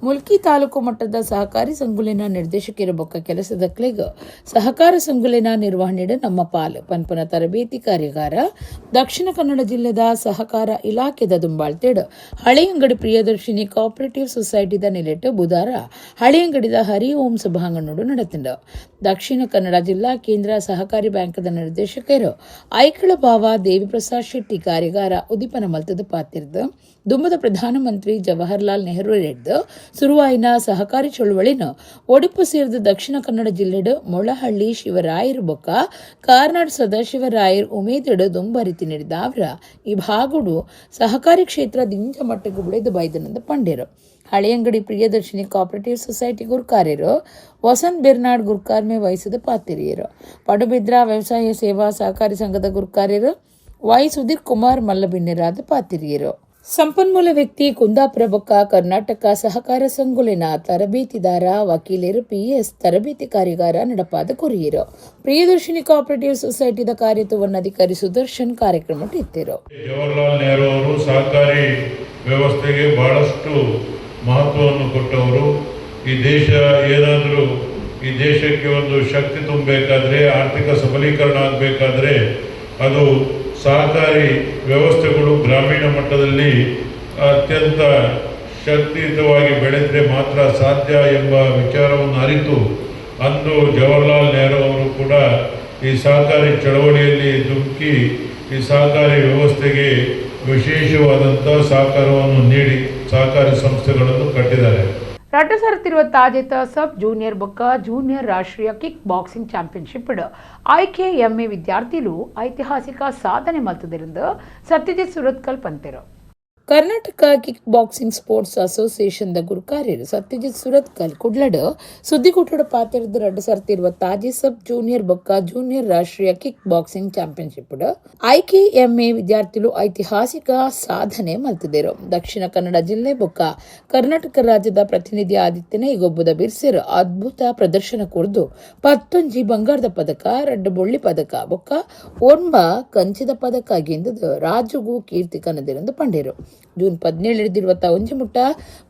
Speaker 2: ಮುಲ್ಕಿ ತಾಲೂಕು ಮಟ್ಟದ ಸಹಕಾರಿ ಸಂಗುಲಿನ ನಿರ್ದೇಶಕರ ಬೊಕ್ಕ ಕೆಲಸದಕ್ಲೆಗ್ ಸಹಕಾರ ಸಂಗುಲಿನ ನಿರ್ವಹಣೆ ನಮ್ಮ ಪಾಲು ಪನ್ಪನ ತರಬೇತಿ ಕಾರ್ಯಾಗಾರ ದಕ್ಷಿಣ ಕನ್ನಡ ಜಿಲ್ಲೆದ ಸಹಕಾರ ಇಲಾಖೆದ ದುಂಬಾಳ್ತೇಡು ಹಳೆಯಂಗಡಿ ಪ್ರಿಯದರ್ಶಿನಿ ಕೋಆಪರೇಟಿವ್ ಸೊಸೈಟಿದ ನಿಲೆಟ್ ಬುಧಾರ ಹಳೆಯಂಗಡಿದ ಹರಿ ಓಂ ಸಭಾಂಗಣೋಡು ನಡೆತಿಂಡ. ದಕ್ಷಿಣ ಕನ್ನಡ ಜಿಲ್ಲಾ ಕೇಂದ್ರ ಸಹಕಾರಿ ಬ್ಯಾಂಕದ ನಿರ್ದೇಶಕರು ಐಕಳ ಬಾವ ದೇವಿಪ್ರಸಾದ್ ಶೆಟ್ಟಿ ಕಾರ್ಯಾಗಾರ ಉದ್ದೀಪನ ಮಲ್ತದ ಪಾತಿರ್ದು ದುಂಬದ ಪ್ರಧಾನಮಂತ್ರಿ ಜವಾಹರ್ಲಾಲ್ ನೆಹರು ರೆಡ್ದು ಸುರುವಾಯಿನ ಸಹಕಾರಿ ಚಳುವಳಿನ ಒಡಿಪು ಸೇರಿದ ದಕ್ಷಿಣ ಕನ್ನಡ ಜಿಲ್ಲೆಡು ಮೊಳಹಳ್ಳಿ ಶಿವರಾಯರ್ ಬೊಕ್ಕ ಕಾರ್ನಾಡ್ ಸದಾಶಿವರಾಯರ್ ಉಮೇದೆಡು ದುಂಬರಿತಿ ನೀಡಿದ ಅವರ ಈ ಭಾಗುಡು ಸಹಕಾರಿ ಕ್ಷೇತ್ರ ದಿಂಜ ಮಟ್ಟಕ್ಕೆ ಬುಳೆದು ಬೈದನಂದ ಪಂಡೇರು. ಹಳೆಯಂಗಡಿ ಪ್ರಿಯದರ್ಶಿನಿ ಕೋಆಪರೇಟಿವ್ ಸೊಸೈಟಿ ಗುರ್ಕಾರ್ಯರು ವಸಂತ್ ಬೆರ್ನಾಡ್ ಗುರ್ಕಾರ್ಮೆ ವಹಿಸಿದ ಪಾತಿರಿಯರು. ಪಡುಬಿದ್ರ ವ್ಯವಸಾಯ ಸೇವಾ ಸಹಕಾರಿ ಸಂಘದ ಗುರ್ಕಾರ್ಯರು ವೈ ಸುಧೀರ್ ಕುಮಾರ್ ಮಲ್ಲಬಿನ್ನೆರಾದ ಪಾತಿರಿಯರು. ಸಂಪನ್ಮೂಲ ವ್ಯಕ್ತಿ ಕುಂದಾಪುರ ಬೊಕ್ಕ ಕರ್ನಾಟಕ ಸಹಕಾರ ಸಂಗುಲಿನ ತರಬೇತಿದಾರ ವಕೀಲರು ಪಿಎಸ್ ತರಬೇತಿ ಕಾರ್ಯಾಗಾರ ನಡಪಾದ ಕೊರಿಯರು. ಪ್ರಿಯದರ್ಶಿನಿ ಕೋಆಪರೇಟಿವ್ ಸೊಸೈಟಿದ ಕಾರ್ಯತ್ವವನ್ನು ಅಧಿಕಾರಿ ಸುದರ್ಶನ್ ಕಾರ್ಯಕ್ರಮ ಇತ್ತಿರು.
Speaker 11: ಜವಾಹರ್ಲಾಲ್ ನೆಹರು ಅವರು ಸಹಕಾರಿ ವ್ಯವಸ್ಥೆಗೆ ಬಹಳಷ್ಟು ಮಹತ್ವವನ್ನು ಕೊಟ್ಟವರು. ಈ ದೇಶ ಏನಾದರೂ ಈ ದೇಶಕ್ಕೆ ಒಂದು ಶಕ್ತಿ ತುಂಬಬೇಕಾದ್ರೆ, ಆರ್ಥಿಕ ಸಬಲೀಕರಣ ಆಗಬೇಕಾದ್ರೆ ಅದು ಸಹಕಾರಿ ವ್ಯವಸ್ಥೆಗಳು ಗ್ರಾಮೀಣ ಮಟ್ಟದಲ್ಲಿ ಅತ್ಯಂತ ಶಕ್ತಿಯುತವಾಗಿ ಬೆಳೆದರೆ ಮಾತ್ರ ಸಾಧ್ಯ ಎಂಬ ವಿಚಾರವನ್ನು ಅರಿತು ಅಂದು ಜವಾಹರ್ಲಾಲ್ ನೆಹರು ಅವರು ಕೂಡ ಈ ಸಹಕಾರಿ ಚಳವಳಿಯಲ್ಲಿ ಧುಮುಕಿ ಈ ಸಹಕಾರಿ ವ್ಯವಸ್ಥೆಗೆ ವಿಶೇಷವಾದಂಥ ಸಹಕಾರವನ್ನು ನೀಡಿ ಸಹಕಾರಿ ಸಂಸ್ಥೆಗಳನ್ನು ಕಟ್ಟಿದ್ದಾರೆ.
Speaker 1: 2026 ಸಬ್ ಜೂನಿಯರ್ ಬೊಕ್ಕ ಜೂನಿಯರ್ ರಾಷ್ಟ್ರೀಯ kick boxing championship ಐಕೆಎಂಎ ವಿದ್ಯಾರ್ಥಿಲು ಐತಿಹಾಸಿಕ ಸಾಧನೆ ಮಲ್ತದಿರಿಂದ Satyajit Surathkal ಪಂತೆರು.
Speaker 2: Karnataka kick boxing sports ಅಸೋಸಿಯೇಷನ್ದ ಗುರುಕಾರ್ಯರು Satyajit Surathkal ಕುಡ್ಲಡ್ ಸುದ್ದಿಗೂಟದ ಪಾತಿರದ 2026 ಸಬ್ ಜೂನಿಯರ್ ಬೊಕ್ಕ ಜೂನಿಯರ್ ರಾಷ್ಟ್ರೀಯ kick boxing championship ಐಕೆಎಂಎ ವಿದ್ಯಾರ್ಥಿಗಳು ಐತಿಹಾಸಿಕ ಸಾಧನೆ ಮಲ್ತಿದ್ದರು. ದಕ್ಷಿಣ ಕನ್ನಡ ಜಿಲ್ಲೆ ಬೊಕ್ಕ ಕರ್ನಾಟಕ ರಾಜ್ಯದ ಪ್ರತಿನಿಧಿ ಆದಿತ್ಯನ ಈಗೊಬ್ಬದ ಬಿರ್ಸೆರ್ ಅದ್ಭುತ ಪ್ರದರ್ಶನ ಕೊರ್ದು 11 ಬಂಗಾರದ ಪದಕ, 2 ಬೊಳ್ಳಿ ಪದಕ ಬೊಕ್ಕ 9 ಕಂಚಿದ ಪದಕ ಗೆಂದದು ರಾಜುಗು ಕೀರ್ತಿ ಕನ್ನದಿರೆಂದು ಪಂಡೇರು. ಜೂನ್ 17 ಮುಟ್ಟ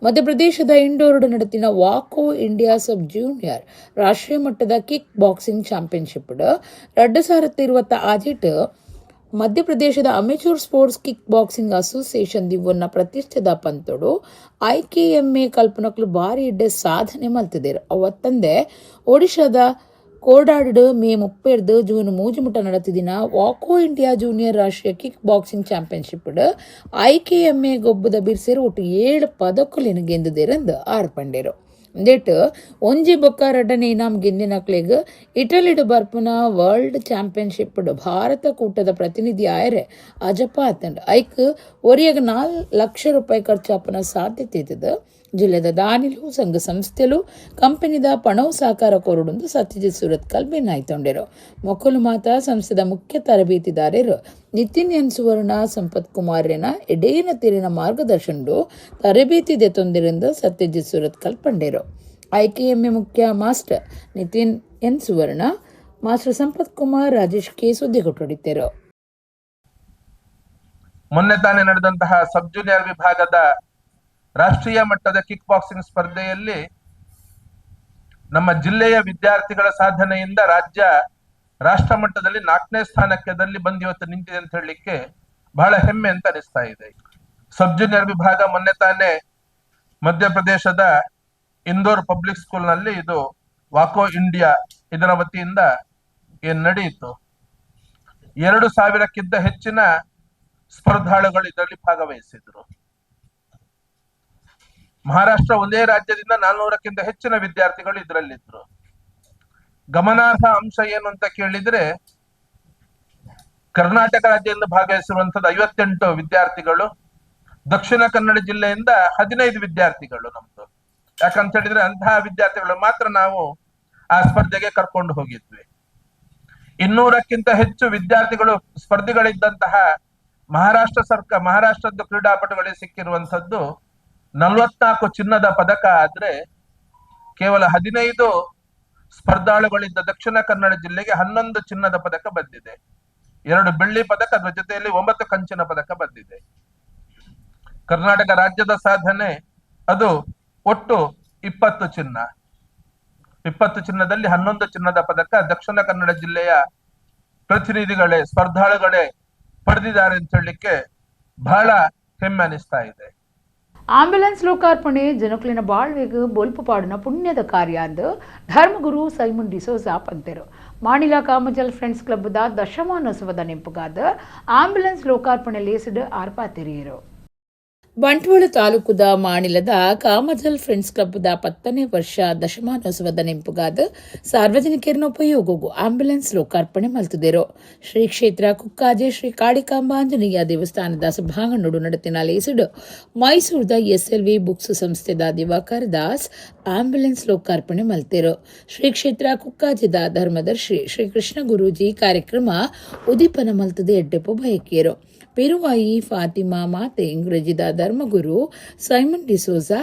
Speaker 2: ಮಧ್ಯಪ್ರದೇಶದ ಇಂಡೋರ್ಡ್ ನಡೆತಿನ ವಾಕೋ ಇಂಡಿಯಾ ಸಬ್ ಜೂನಿಯರ್ ರಾಷ್ಟ್ರೀಯ ಮಟ್ಟದ kick boxing championship 2026 ಮಧ್ಯಪ್ರದೇಶದ amateur sports kick boxing association ದಿವ್ವನ್ನ ಪ್ರತಿಷ್ಠೆದ ಪಂತೊಡು ಐಕೆಎಂಎ ಕಲ್ಪನಕ್ಲು ಬಾರಿ ಎಡ್ಡೆ ಸಾಧನೆ ಮಲ್ತಿದ್ದೇರು. ಅವತ್ತಂದೆ ಒಡಿಶಾದ ಕೋರ್ಡಾಡ್ ಮೇ 30 ಜೂನ್ 3 ಮುಟ ನಡತಿದಿನ ವಾಕೋ ಇಂಡಿಯಾ ಜೂನಿಯರ್ ರಾಷ್ಟ್ರೀಯ kick boxing championship ಐಕೆಎಂಎ ಗೊಬ್ಬದ ಬಿರ್ಸೇರು ಒಟ್ಟು 7 ಪದಕುಲೆನ್ ಗೆಂದುದೇರೆಂದು ಆರ್ ಪಂಡೇರು. ಉಂದೆಟ್ ಒಂಜಿ ಬೊಕ್ಕ ರಡ್ಡನೇ ಇನಾಮ್ ಗೆಂದಿನಕ್ಲೆಗ್ ಇಟಲಿಡ್ ಬರ್ಪುನ ವರ್ಲ್ಡ್ ಚಾಂಪಿಯನ್ಶಿಪ್ ಭಾರತ ಕೂಟದ ಪ್ರತಿನಿಧಿ ಆಯರೆ ಅಜಪ ಆತಂಡ್. ಐಕ್ ಒರಿಯಗ್ 4 ಲಕ್ಷ ರೂಪಾಯಿ ಖರ್ಚಾಪುನ ಸಾಧ್ಯತೆ ಇತ್ತದ. ಜಿಲ್ಲೆದ ದಾನಿಲು, ಸಂಘ ಸಂಸ್ಥೆಲು, ಕಂಪನಿದ ಪಣವು ಸಹಕಾರ ಕೊರಡುಂದು ಸತ್ಯಜಿತ್ ಸುರತ್ಕಲ್ ಬೆನ್ನಾಯ್ತೊಂಡೆರು. ಮೊಕ್ಕಲು ಮಾತಾ ಸಂಸ್ಥೆದ ಮುಖ್ಯ ತರಬೇತಿದಾರರು ನಿತಿನ್ ಎನ್ ಸುವರ್ಣ, ಸಂಪತ್ ಕುಮಾರ್ರೆನ ಎಡೇನ ತೀರಿನ ಮಾರ್ಗದರ್ಶನಡು ತರಬೇತಿ ದೆತೊಂದಿರಿಂದ ಸತ್ಯಜಿತ್ ಸುರತ್ಕಲ್ ಪಂಡೇರು. ಐಕೆಎಂಎ ಮುಖ್ಯ master Nitin N Suvarna, master Sampath Kumar, Rajesh K ಸುದ್ದಿಗೊಟ್ಟೊಡಿದ್ದರು.
Speaker 12: ಮೊನ್ನೆ ತಾನೇ ನಡೆದಂತಹ ಸಬ್ ಜೂನಿಯರ್ ವಿಭಾಗದ ರಾಷ್ಟ್ರೀಯ ಮಟ್ಟದ ಕಿಕ್ ಬಾಕ್ಸಿಂಗ್ ಸ್ಪರ್ಧೆಯಲ್ಲಿ ನಮ್ಮ ಜಿಲ್ಲೆಯ ವಿದ್ಯಾರ್ಥಿಗಳ ಸಾಧನೆಯಿಂದ ರಾಜ್ಯ ರಾಷ್ಟ್ರ ಮಟ್ಟದಲ್ಲಿ 4ನೇ ಸ್ಥಾನಕ್ಕೆ ಬಂದು ಇವತ್ತು ನಿಂತಿದೆ ಅಂತ ಹೇಳಲಿಕ್ಕೆ ಬಹಳ ಹೆಮ್ಮೆ ಅಂತ ಅನಿಸ್ತಾ ಇದೆ. ಸಬ್ ಜೂನಿಯರ್ ವಿಭಾಗ ಮೊನ್ನೆ ತಾನೇ ಮಧ್ಯಪ್ರದೇಶದ ಇಂದೋರ್ ಪಬ್ಲಿಕ್ ಸ್ಕೂಲ್ ನಲ್ಲಿ ಇದು ವಾಕೋ ಇಂಡಿಯಾ ಇದರ ವತಿಯಿಂದ ಏನ್ ನಡೆಯಿತು, 2000ಕ್ಕಿಂತ ಹೆಚ್ಚಿನ ಸ್ಪರ್ಧಾಳುಗಳು ಇದರಲ್ಲಿ ಭಾಗವಹಿಸಿದ್ರು. ಮಹಾರಾಷ್ಟ್ರ ಒಂದೇ ರಾಜ್ಯದಿಂದ 400ಕ್ಕಿಂತ ಹೆಚ್ಚಿನ ವಿದ್ಯಾರ್ಥಿಗಳು ಇದರಲ್ಲಿದ್ರು. ಗಮನಾರ್ಹ ಅಂಶ ಏನು ಅಂತ ಕೇಳಿದ್ರೆ, ಕರ್ನಾಟಕ ರಾಜ್ಯದಿಂದ ಭಾಗವಹಿಸಿರುವಂತದ್ದು 58 ವಿದ್ಯಾರ್ಥಿಗಳು, ದಕ್ಷಿಣ ಕನ್ನಡ ಜಿಲ್ಲೆಯಿಂದ 15 ವಿದ್ಯಾರ್ಥಿಗಳು ನಮ್ದು. ಯಾಕಂತ ಹೇಳಿದ್ರೆ ಅಂತಹ ವಿದ್ಯಾರ್ಥಿಗಳು ಮಾತ್ರ ನಾವು ಆ ಸ್ಪರ್ಧೆಗೆ ಕರ್ಕೊಂಡು ಹೋಗಿದ್ವಿ. 200ಕ್ಕಿಂತ ಹೆಚ್ಚು ವಿದ್ಯಾರ್ಥಿಗಳು ಸ್ಪರ್ಧಿಗಳಿದ್ದಂತಹ ಮಹಾರಾಷ್ಟ್ರ ಸರ್ಕಾರ ಮಹಾರಾಷ್ಟ್ರದ ಕ್ರೀಡಾಪಟುಗಳಿಗೆ ಸಿಕ್ಕಿರುವಂತದ್ದು 44 ಚಿನ್ನದ ಪದಕ. ಆದ್ರೆ ಕೇವಲ 15 ಸ್ಪರ್ಧಾಳುಗಳಿದ್ದ ದಕ್ಷಿಣ ಕನ್ನಡ ಜಿಲ್ಲೆಗೆ 11 ಚಿನ್ನದ ಪದಕ ಬಂದಿದೆ, 2 ಬೆಳ್ಳಿ ಪದಕ, ಅದರ ಜೊತೆಯಲ್ಲಿ 9 ಕಂಚಿನ ಪದಕ ಬಂದಿದೆ. ಕರ್ನಾಟಕ ರಾಜ್ಯದ ಸಾಧನೆ ಅದು ಒಟ್ಟು 20 ಚಿನ್ನ. 20 ಚಿನ್ನದಲ್ಲಿ 11 ಚಿನ್ನದ ಪದಕ ದಕ್ಷಿಣ ಕನ್ನಡ ಜಿಲ್ಲೆಯ ಪ್ರತಿನಿಧಿಗಳೇ ಸ್ಪರ್ಧಾಳುಗಳೇ ಪಡೆದಿದ್ದಾರೆ ಅಂತ ಹೇಳಲಿಕ್ಕೆ ಬಹಳ ಹೆಮ್ಮೆ ಅನಿಸ್ತಾ ಇದೆ.
Speaker 1: ಆಂಬ್ಯುಲೆನ್ಸ್ ಲೋಕಾರ್ಪಣೆ ಜನಕುಲಿನ ಬಾಳ್ವೆಗ್ ಬೊಲ್ಪು ಪಾಡುನ ಪುಣ್ಯದ ಕಾರ್ಯ ಅಂದು ಧರ್ಮಗುರು ಸೈಮನ್ ಡಿಸೋಜಾ ಪಂತೆರು. ಮಾಣಿಲ ಕಾಮಜಲ್ ಫ್ರೆಂಡ್ಸ್ ಕ್ಲಬ್ದ ದಶಮಾನೋತ್ಸವದ ನೆಂಪುಗಾದ ಆಂಬ್ಯುಲೆನ್ಸ್ ಲೋಕಾರ್ಪಣೆ ಲೇಸಿಡ್ ಆರ್ಪಾತೆರಿಯರು.
Speaker 2: ಬಂಟ್ವಾಳ ತಾಲೂಕುದ ಮಾಣಿಲದ ಕಾಮಜಲ್ ಫ್ರೆಂಡ್ಸ್ ಕ್ಲಬ್ದ 10ನೇ ವರ್ಷ ದಶಮಾನೋತ್ಸವದ ನೆಂಪುಗಾದ ಸಾರ್ವಜನಿಕರನ್ನ ಉಪಯೋಗವು ಆಂಬ್ಯುಲೆನ್ಸ್ ಲೋಕಾರ್ಪಣೆ ಮಲ್ತುದೆರು. ಶ್ರೀ ಕ್ಷೇತ್ರ ಕುಕ್ಕಾಜೆ ಶ್ರೀ ಕಾಳಿಕಾಂಬಾಂಜನೇಯ ದೇವಸ್ಥಾನದ ಸಭಾಂಗಣಡು ನಡತಿನ ಲೇಸಿಡು ಮೈಸೂರದ ಎಸ್ಎಲ್ವಿ ಬುಕ್ಸ್ ಸಂಸ್ಥೆದ ದಿವಾಕರ್ ದಾಸ್ ಆಂಬ್ಯುಲೆನ್ಸ್ ಲೋಕಾರ್ಪಣೆ ಮಲ್ತೆರು. ಶ್ರೀ ಕ್ಷೇತ್ರ ಕುಕ್ಕಾಜೆದ ಧರ್ಮದರ್ಶಿ ಶ್ರೀ ಕೃಷ್ಣ ಗುರೂಜಿ ಕಾರ್ಯಕ್ರಮ ಉದೀಪನ ಮಲ್ತದೆ ಎಡ್ಡೆಪ್ಪು ಬಯಕಿಯರು. ಪೆರುವಾಯಿ ಫಾತಿಮಾ ಮಾತೆ ಇಂಗ್ರಜಿದ ಧರ್ಮಗುರು ಸೈಮನ್ ಡಿಸೋಜಾ,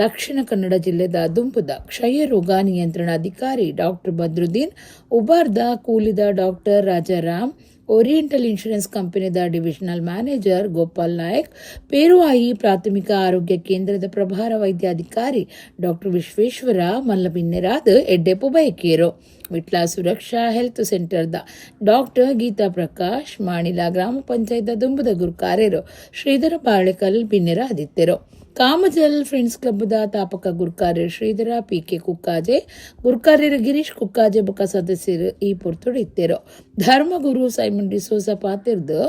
Speaker 2: ದಕ್ಷಿಣ ಕನ್ನಡ ಜಿಲ್ಲೆದ ದುಂಪುದ ಕ್ಷಯ ರೋಗ ನಿಯಂತ್ರಣ ಅಧಿಕಾರಿ ಡಾಕ್ಟರ್ ಬದ್ರುದ್ದೀನ್, ಉಬಾರ್ದ ಕೂಲಿದ doctor Rajaram, oriental insurance ಕಂಪನಿದ divisional manager Gopal Nayak, Peruvayi ಪ್ರಾಥಮಿಕ ಆರೋಗ್ಯ ಕೇಂದ್ರದ ಪ್ರಭಾರ ವೈದ್ಯಾಧಿಕಾರಿ ಡಾಕ್ಟರ್ ವಿಶ್ವೇಶ್ವರ ಮಲ್ಲಬಿನ್ನೆರಾದ ಎಡ್ಡೆಪ್ಪು ಬಯಕೇರು, ವಿಟ್ಲ ಸುರಕ್ಷಾ ಹೆಲ್ತ್ ಸೆಂಟರ್ದ ಡಾಕ್ಟರ್ ಗೀತಾ ಪ್ರಕಾಶ್, ಮಾಣಿಲ ಗ್ರಾಮ ಪಂಚಾಯತ್ ದುಂಬುದ ಗುರುಕಾರ್ಯರು ಶ್ರೀಧರ ಬಾಳೆಕಲ್ ಬಿನ್ನೆರಾದಿತ್ತೆರು. ಕಾಮಜಲ್ ಫ್ರೆಂಡ್ಸ್ ಕ್ಲಬ್ದ ತಾಪಕ ಗುರ್ಕಾರ್ಯರು ಶ್ರೀಧರ ಪಿ ಕೆ ಕುಕ್ಕಾಜೆ, ಗುರ್ಕಾರ್ಯರು ಗಿರೀಶ್ ಕುಕ್ಕಾಜೆ ಬೊಕ್ಕ ಸದಸ್ಯರು ಈ ಪೊರ್ತುಡು ಇತ್ತೆರು. ಧರ್ಮಗುರು ಸೈಮನ್ ಡಿಸೋಜ ಪಾತಿರ್ದು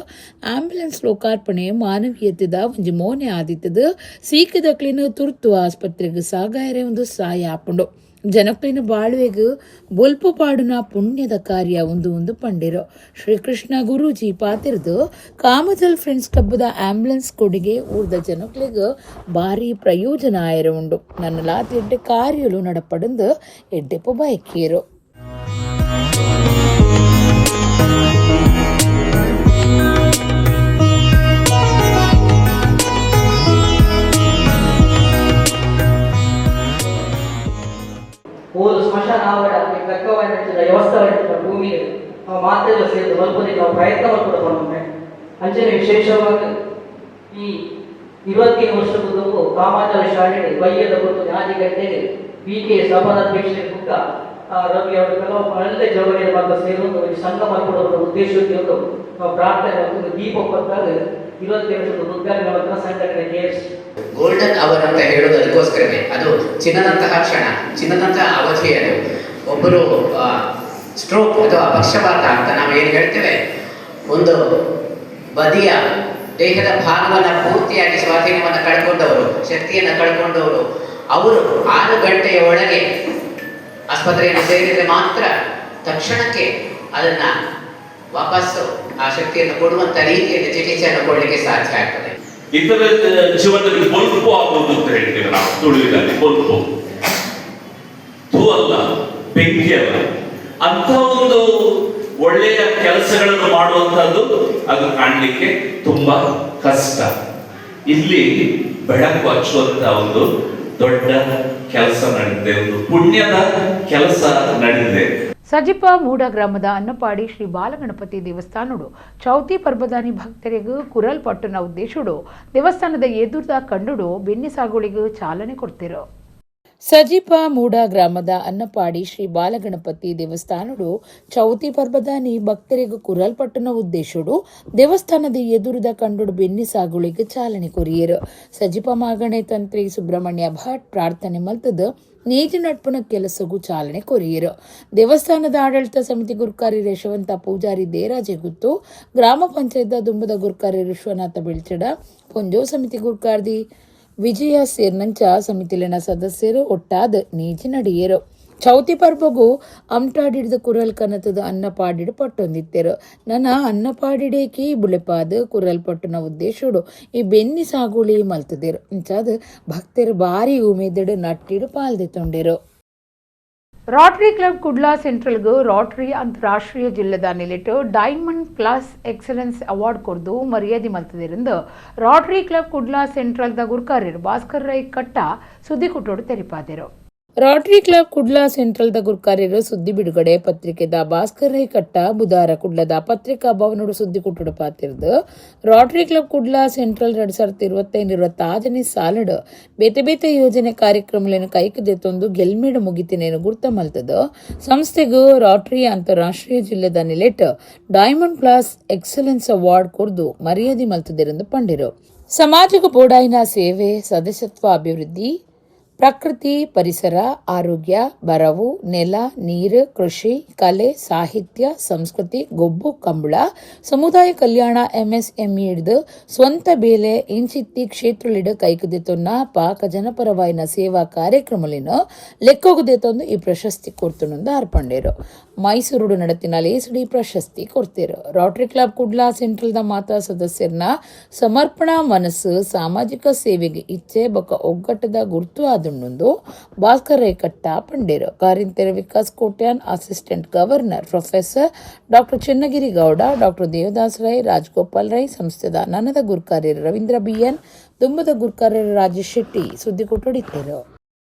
Speaker 2: ಆಂಬ್ಯುಲೆನ್ಸ್ ಲೋಕಾರ್ಪಣೆ ಮಾನವೀಯತೆದ ಒಂಜಿ ಮೋನೆ ಆದಿತ್ತದ ಸೀಕದಕ್ಲಿನ ತುರ್ತು ಆಸ್ಪತ್ರೆಗೆ ಸಾಗಾಯರೆ ಒಂದು ಸಾಯ ಆಪುಂಡು. ಜನಕ್ಲಿನ ಬಾಳ್ವೆಗ್ ಬೊಲ್ಪು ಪಾಡುನ ಪುಣ್ಯದ ಕಾರ್ಯ ಒಂದು ಒಂದು ಪಂಡಿರು. ಶ್ರೀಕೃಷ್ಣ ಗುರೂಜಿ ಪಾತಿರ್ದು ಕಾಮಜಲ್ ಫ್ರೆಂಡ್ಸ್ ಕ್ಲಬ್ದ ಆಂಬ್ಯುಲೆನ್ಸ್ ಕೊಡುಗೆ ಊರ್ದ ಜನಕ್ಲಿಗ್ ಭಾರಿ ಪ್ರಯೋಜನ ಆಯರ ಉಂಡು. ನನ್ನ ಲಾತಿ ಎಡ್ಡೆ ಕಾರ್ಯಲು ನಡಪಡಂದು ಎಡ್ಡೆಪ್ಪು ಬಯಕೇರು.
Speaker 13: ಮೂರು ಸ್ಮಶಾನ ಆವಡ ತಕ್ಕವಾದ ವ್ಯವಸ್ಥೆ ಭೂಮಿ ನಾವು ಮಾತೆಲ್ಲ ಸೇರಿದ ಮಲ್ಪನಿಗೆ ನಾವು ಪ್ರಯತ್ನ ಕೂಡ ಪನ್ಪುನೆ. ಅಂಚನೆ ವಿಶೇಷವಾಗಿ ಈ 25 ವರ್ಷದ ಕಾಮಾಜಲ ಶಾಲೆ ಬಯ್ಯದ ಕೊಟ್ಟು 4 ಗಂಟೆಗೆ ಬಿ ಕೆ ಸಭಾಧ್ಯಕ್ಷ ಬುಕ್ಕ ರವಿ ಅವರು ಕೆಲವು ಒಳ್ಳೆ ಜವಳಿಯ ಮಾತ್ರ ಸೇರುವುದು ಒಂದು ಸಂಘ ಮಲ್ಪಡುವ ಉದ್ದೇಶಕ್ಕೆ ಒಂದು ನಾವು ಪ್ರಾರ್ಥನೆ ಒಂದು ದೀಪ ಪತ್ತಾಗ 27 ಉದ್ಘಾಟನೆ ಸಂಘಟನೆ KFC
Speaker 14: golden hour ಅಂತ ಹೇಳೋದು ಅದಕ್ಕೋಸ್ಕರವೇ. ಅದು ಚಿನ್ನದಂತಹ ಕ್ಷಣ, ಚಿನ್ನದಂತಹ ಅವಧಿ. ಅದು ಒಬ್ಬರು ಸ್ಟ್ರೋಕ್ ಅಥವಾ ಪಕ್ಷವಾತ ಅಂತ ನಾವು ಏನು ಹೇಳ್ತೇವೆ, ಒಂದು ಬದಿಯ ದೇಹದ ಭಾಗವನ್ನು ಪೂರ್ತಿಯಾಗಿ ಸ್ವಾಧೀನವನ್ನು ಕಳ್ಕೊಂಡವರು, ಶಕ್ತಿಯನ್ನು ಕಳ್ಕೊಂಡವರು, ಅವರು 6 ಗಂಟೆಯ ಒಳಗೆ ಆಸ್ಪತ್ರೆಯನ್ನು ಸೇರಿದರೆ ಮಾತ್ರ ತಕ್ಷಣಕ್ಕೆ ಅದನ್ನು ವಾಪಸ್ಸು ಆ ಶಕ್ತಿಯನ್ನು ಕೊಡುವಂಥ ರೀತಿಯಲ್ಲಿ ಚಿಕಿತ್ಸೆಯನ್ನು ಕೊಡಲಿಕ್ಕೆ ಸಾಧ್ಯ ಆಗ್ತದೆ.
Speaker 15: ಇತರ ಜೀವನದಲ್ಲಿ ಬೊಲ್ಪು ಆಗುವುದು ಅಂತ ಹೇಳ್ತೇವೆ ನಾವು ತುಳುವಿನಲ್ಲಿ. ಬೊಲ್ಪು ತೂ ಅಲ್ಲ, ಬೆಂಕಿ ಅಲ್ಲ. ಅಂತ ಒಂದು ಒಳ್ಳೆಯ ಕೆಲಸಗಳನ್ನು ಮಾಡುವಂತಹದ್ದು ಅದು ಕಾಣಲಿಕ್ಕೆ ತುಂಬಾ ಕಷ್ಟ. ಇಲ್ಲಿ ಬೆಳಕು ಹಚ್ಚುವಂತ ಒಂದು ದೊಡ್ಡ ಕೆಲಸ ನಡೆದಿದೆ, ಒಂದು ಪುಣ್ಯದ ಕೆಲಸ ನಡೆದಿದೆ.
Speaker 1: ಸಜಿಪ ಮೂಡ ಗ್ರಾಮದ ಅನ್ನಪಾಡಿ ಶ್ರೀ ಬಾಲಗಣಪತಿ ದೇವಸ್ಥಾನಡು ಚೌತಿ ಪರ್ಬದಾನಿ ಭಕ್ತರಿಗೂ ಕುರಲ್ ಪಟ್ಟಣ ಉದ್ದೇಶುಡು ದೇವಸ್ಥಾನದ ಎದುರ್ದ ಕಂಡುಡು ಬೆನ್ನಿ ಸಾಗುಳಿಗೂ ಚಾಲನೆ ಕೊಡ್ತಿರು.
Speaker 2: ಸಜಿಪ ಮೂಡ ಗ್ರಾಮದ ಅನ್ನಪಾಡಿ ಶ್ರೀ ಬಾಲಗಣಪತಿ ದೇವಸ್ಥಾನಡು ಚೌತಿ ಪರ್ಬದಾನಿ ಭಕ್ತರಿಗೂ ಕುರಲ್ ಪಟ್ಟಣ ಉದ್ದೇಶುಡು ದೇವಸ್ಥಾನದ ಎದುರುದ ಕಂಡುಡು ಬೆನ್ನಿ ಸಾಗುಳಿಗೆ ಚಾಲನೆ ಕೊರಿಯರು. ಸಜಿಪ ಮಾಗಣೆ ತಂತ್ರಿ ಸುಬ್ರಹ್ಮಣ್ಯ ಭಟ್ ಪ್ರಾರ್ಥನೆ ಮಲ್ತದ ನೇಜು ನಡ್ಪುನ ಕೆಲಸಗೂ ಚಾಲನೆ ಕೊರಿಯರು. ದೇವಸ್ಥಾನದ ಆಡಳಿತ ಸಮಿತಿ ಗುರ್ಕಾರಿ ಯಶವಂತ ಪೂಜಾರಿ ದೇರಾಜೆ ಗುತ್ತು, ಗ್ರಾಮ ಪಂಚಾಯತ್ ದುಂಬದ ಗುರ್ಕಾರಿ ವಿಶ್ವನಾಥ ಬೆಳ್ಚಡ, ಪೊಂಜೋ ಸಮಿತಿ ಗುರ್ಕಾರ್ದಿ ವಿಜಯ ಸೇರ್ನಂಚ ಸಮಿತಿಲಿನ ಸದಸ್ಯರು ಒಟ್ಟಾದ ನೇಜಿ ನಡಿಯರು. ಚೌತಿ ಪರ್ಬಗು ಅಮ್ಟಾಡಿಡ್ದು ಕುರಲ್ ಕನತದ ಅನ್ನಪಾಡಿಡು ಪಟ್ಟೊಂದಿತ್ತೆರು. ನನ್ನ ಅನ್ನಪಾಡಿಡೇಕಿ ಬುಳೆಪಾದ ಕುರಲ್ ಪಟ್ಟುನ ಉದ್ದೇಶುಡು ಈ ಬೆನ್ನಿ ಸಾಗುಳಿ ಮಲ್ತದೇರು. ಇಂಚಾದ ಭಕ್ತರು ಬಾರಿ ಉಮೇದಡು ನಟ್ಟಿಡು ಪಾಲ್ದೆ ತೊಂಡೆರು.
Speaker 1: ರೋಟರಿ ಕ್ಲಬ್ ಕುಡ್ಲಾ ಸೆಂಟ್ರಲ್ಗೂ ರೋಟರಿ ಅಂತಾರಾಷ್ಟ್ರೀಯ ಜಿಲ್ಲೆದ ನಿಲೆಟ್ಟು diamond plus excellence award ಕೊರ್ದು ಮರ್ಯಾದೆ ಮಲ್ತದಿರಿಂದ ರೋಟರಿ ಕ್ಲಬ್ ಕುಡ್ಲಾ ಸೆಂಟ್ರಲ್ದ ಗುರ್ಕಾರ್ಯರು ಭಾಸ್ಕರ್ ರೈ ಕಟ್ಟ ಸುದ್ದಿಕುಟ್ಟೋಡು ತೆರಿಪಾದರು.
Speaker 2: ರೋಟರಿ ಕ್ಲಬ್ ಕುಡ್ಲಾ ಸೆಂಟ್ರಲ್ದ ಗುರ್ಕಾರ್ಯರು ಸುದ್ದಿ ಬಿಡುಗಡೆ ಪತ್ರಿಕೆದ ಭಾಸ್ಕರ್ ರೈ ಕಟ್ಟ ಬುಧಾರ ಕುಡ್ಲದ ಪತ್ರಿಕಾ ಭವನೋಡು ಸುದ್ದಿ ಕುಟ್ಟುಡು ಪಾತಿರ್ದು. Rotary club Kudla central 2025-26ನೇ ಸಾಲಡ್ ಬೇತೆ ಬೇತೆ ಯೋಜನೆ ಕಾರ್ಯಕ್ರಮಗಳನ್ನು ಕೈಕದೆತ್ತೊಂದು ಗೆಲ್ಮೇಡು ಮುಗಿತಿನೇನು ಗುರ್ತ ಮಲ್ತದ. ಸಂಸ್ಥೆಗೂ ರೋಟರಿ ಅಂತಾರಾಷ್ಟ್ರೀಯ ಜಿಲ್ಲೆದ ನಿಲೆಟ್ diamond plus excellence award ಕೊರ್ದು ಮರ್ಯಾದೆ ಮಲ್ತದಿರೆಂದು ಪಂಡಿರು. ಸಮಾಜಕ್ಕೆ ಬೋಡಾಯಿನ ಸೇವೆ, ಸದಸ್ಯತ್ವ ಅಭಿವೃದ್ಧಿ, ಪ್ರಕೃತಿ ಪರಿಸರ, ಆರೋಗ್ಯ, ಬರವು, ನೆಲ, ನೀರು, ಕೃಷಿ, ಕಲೆ, ಸಾಹಿತ್ಯ, ಸಂಸ್ಕೃತಿ, ಗೊಬ್ಬು ಕಂಬಳ, ಸಮುದಾಯ ಕಲ್ಯಾಣ, ಎಂಎಸ್ಎಂಇ ಹಿಡ್ದು ಸ್ವಂತ ಬೇಲೆ ಇಂಚಿತ್ತಿ ಕ್ಷೇತ್ರಲಿಡ ಕೈಕುದೆತೊನ್ನ ಪಾಕ ಜನಪರವಾಯಿನ ಸೇವಾ ಕಾರ್ಯಕ್ರಮಲಿನ ಲೆಕ್ಕೋಗುದೆತೊಂದು ಈ ಪ್ರಶಸ್ತಿ ಕೊಡ್ತುನೊಂದು ಅರ್ಪಂಡೇರು. ಮೈಸೂರುಡು ನಡತಿನ ಲೇಸಡಿ ಪ್ರಶಸ್ತಿ ಕೊಡ್ತೇರು. ರೋಟರಿ ಕ್ಲಬ್ ಕುಡ್ಲಾ ಸೆಂಟ್ರಲ್ದ ಮಾತಾ ಸದಸ್ಯರನ್ನ ಸಮರ್ಪಣಾ ಮನಸ್ಸು, ಸಾಮಾಜಿಕ ಸೇವೆಗೆ ಇಚ್ಛೆ ಬೊಕ್ಕ ಒಗ್ಗಟ್ಟದ ಗುರ್ತು ಆದುಂಡು ಭಾಸ್ಕರ್ ರೈ ಕಟ್ಟ ಪಂಡೇರು. ಕಾರಿಂತೆರ Vikas Kotian, assistant governor professor doctor Channagiri Gowda, doctor Devadas Rai, Rajgopal Rai, ಸಂಸ್ಥೆದ ನನದ ಗುರ್ಕಾರ್ಯರು ರವೀಂದ್ರ ಬಿಎನ್, ದುಂಬದ ಗುರ್ಕಾರ್ಯರು ರಾಜೇಶ್ ಶೆಟ್ಟಿ ಸುದ್ದಿ ಕೊಟ್ಟಡಿದ್ದರು.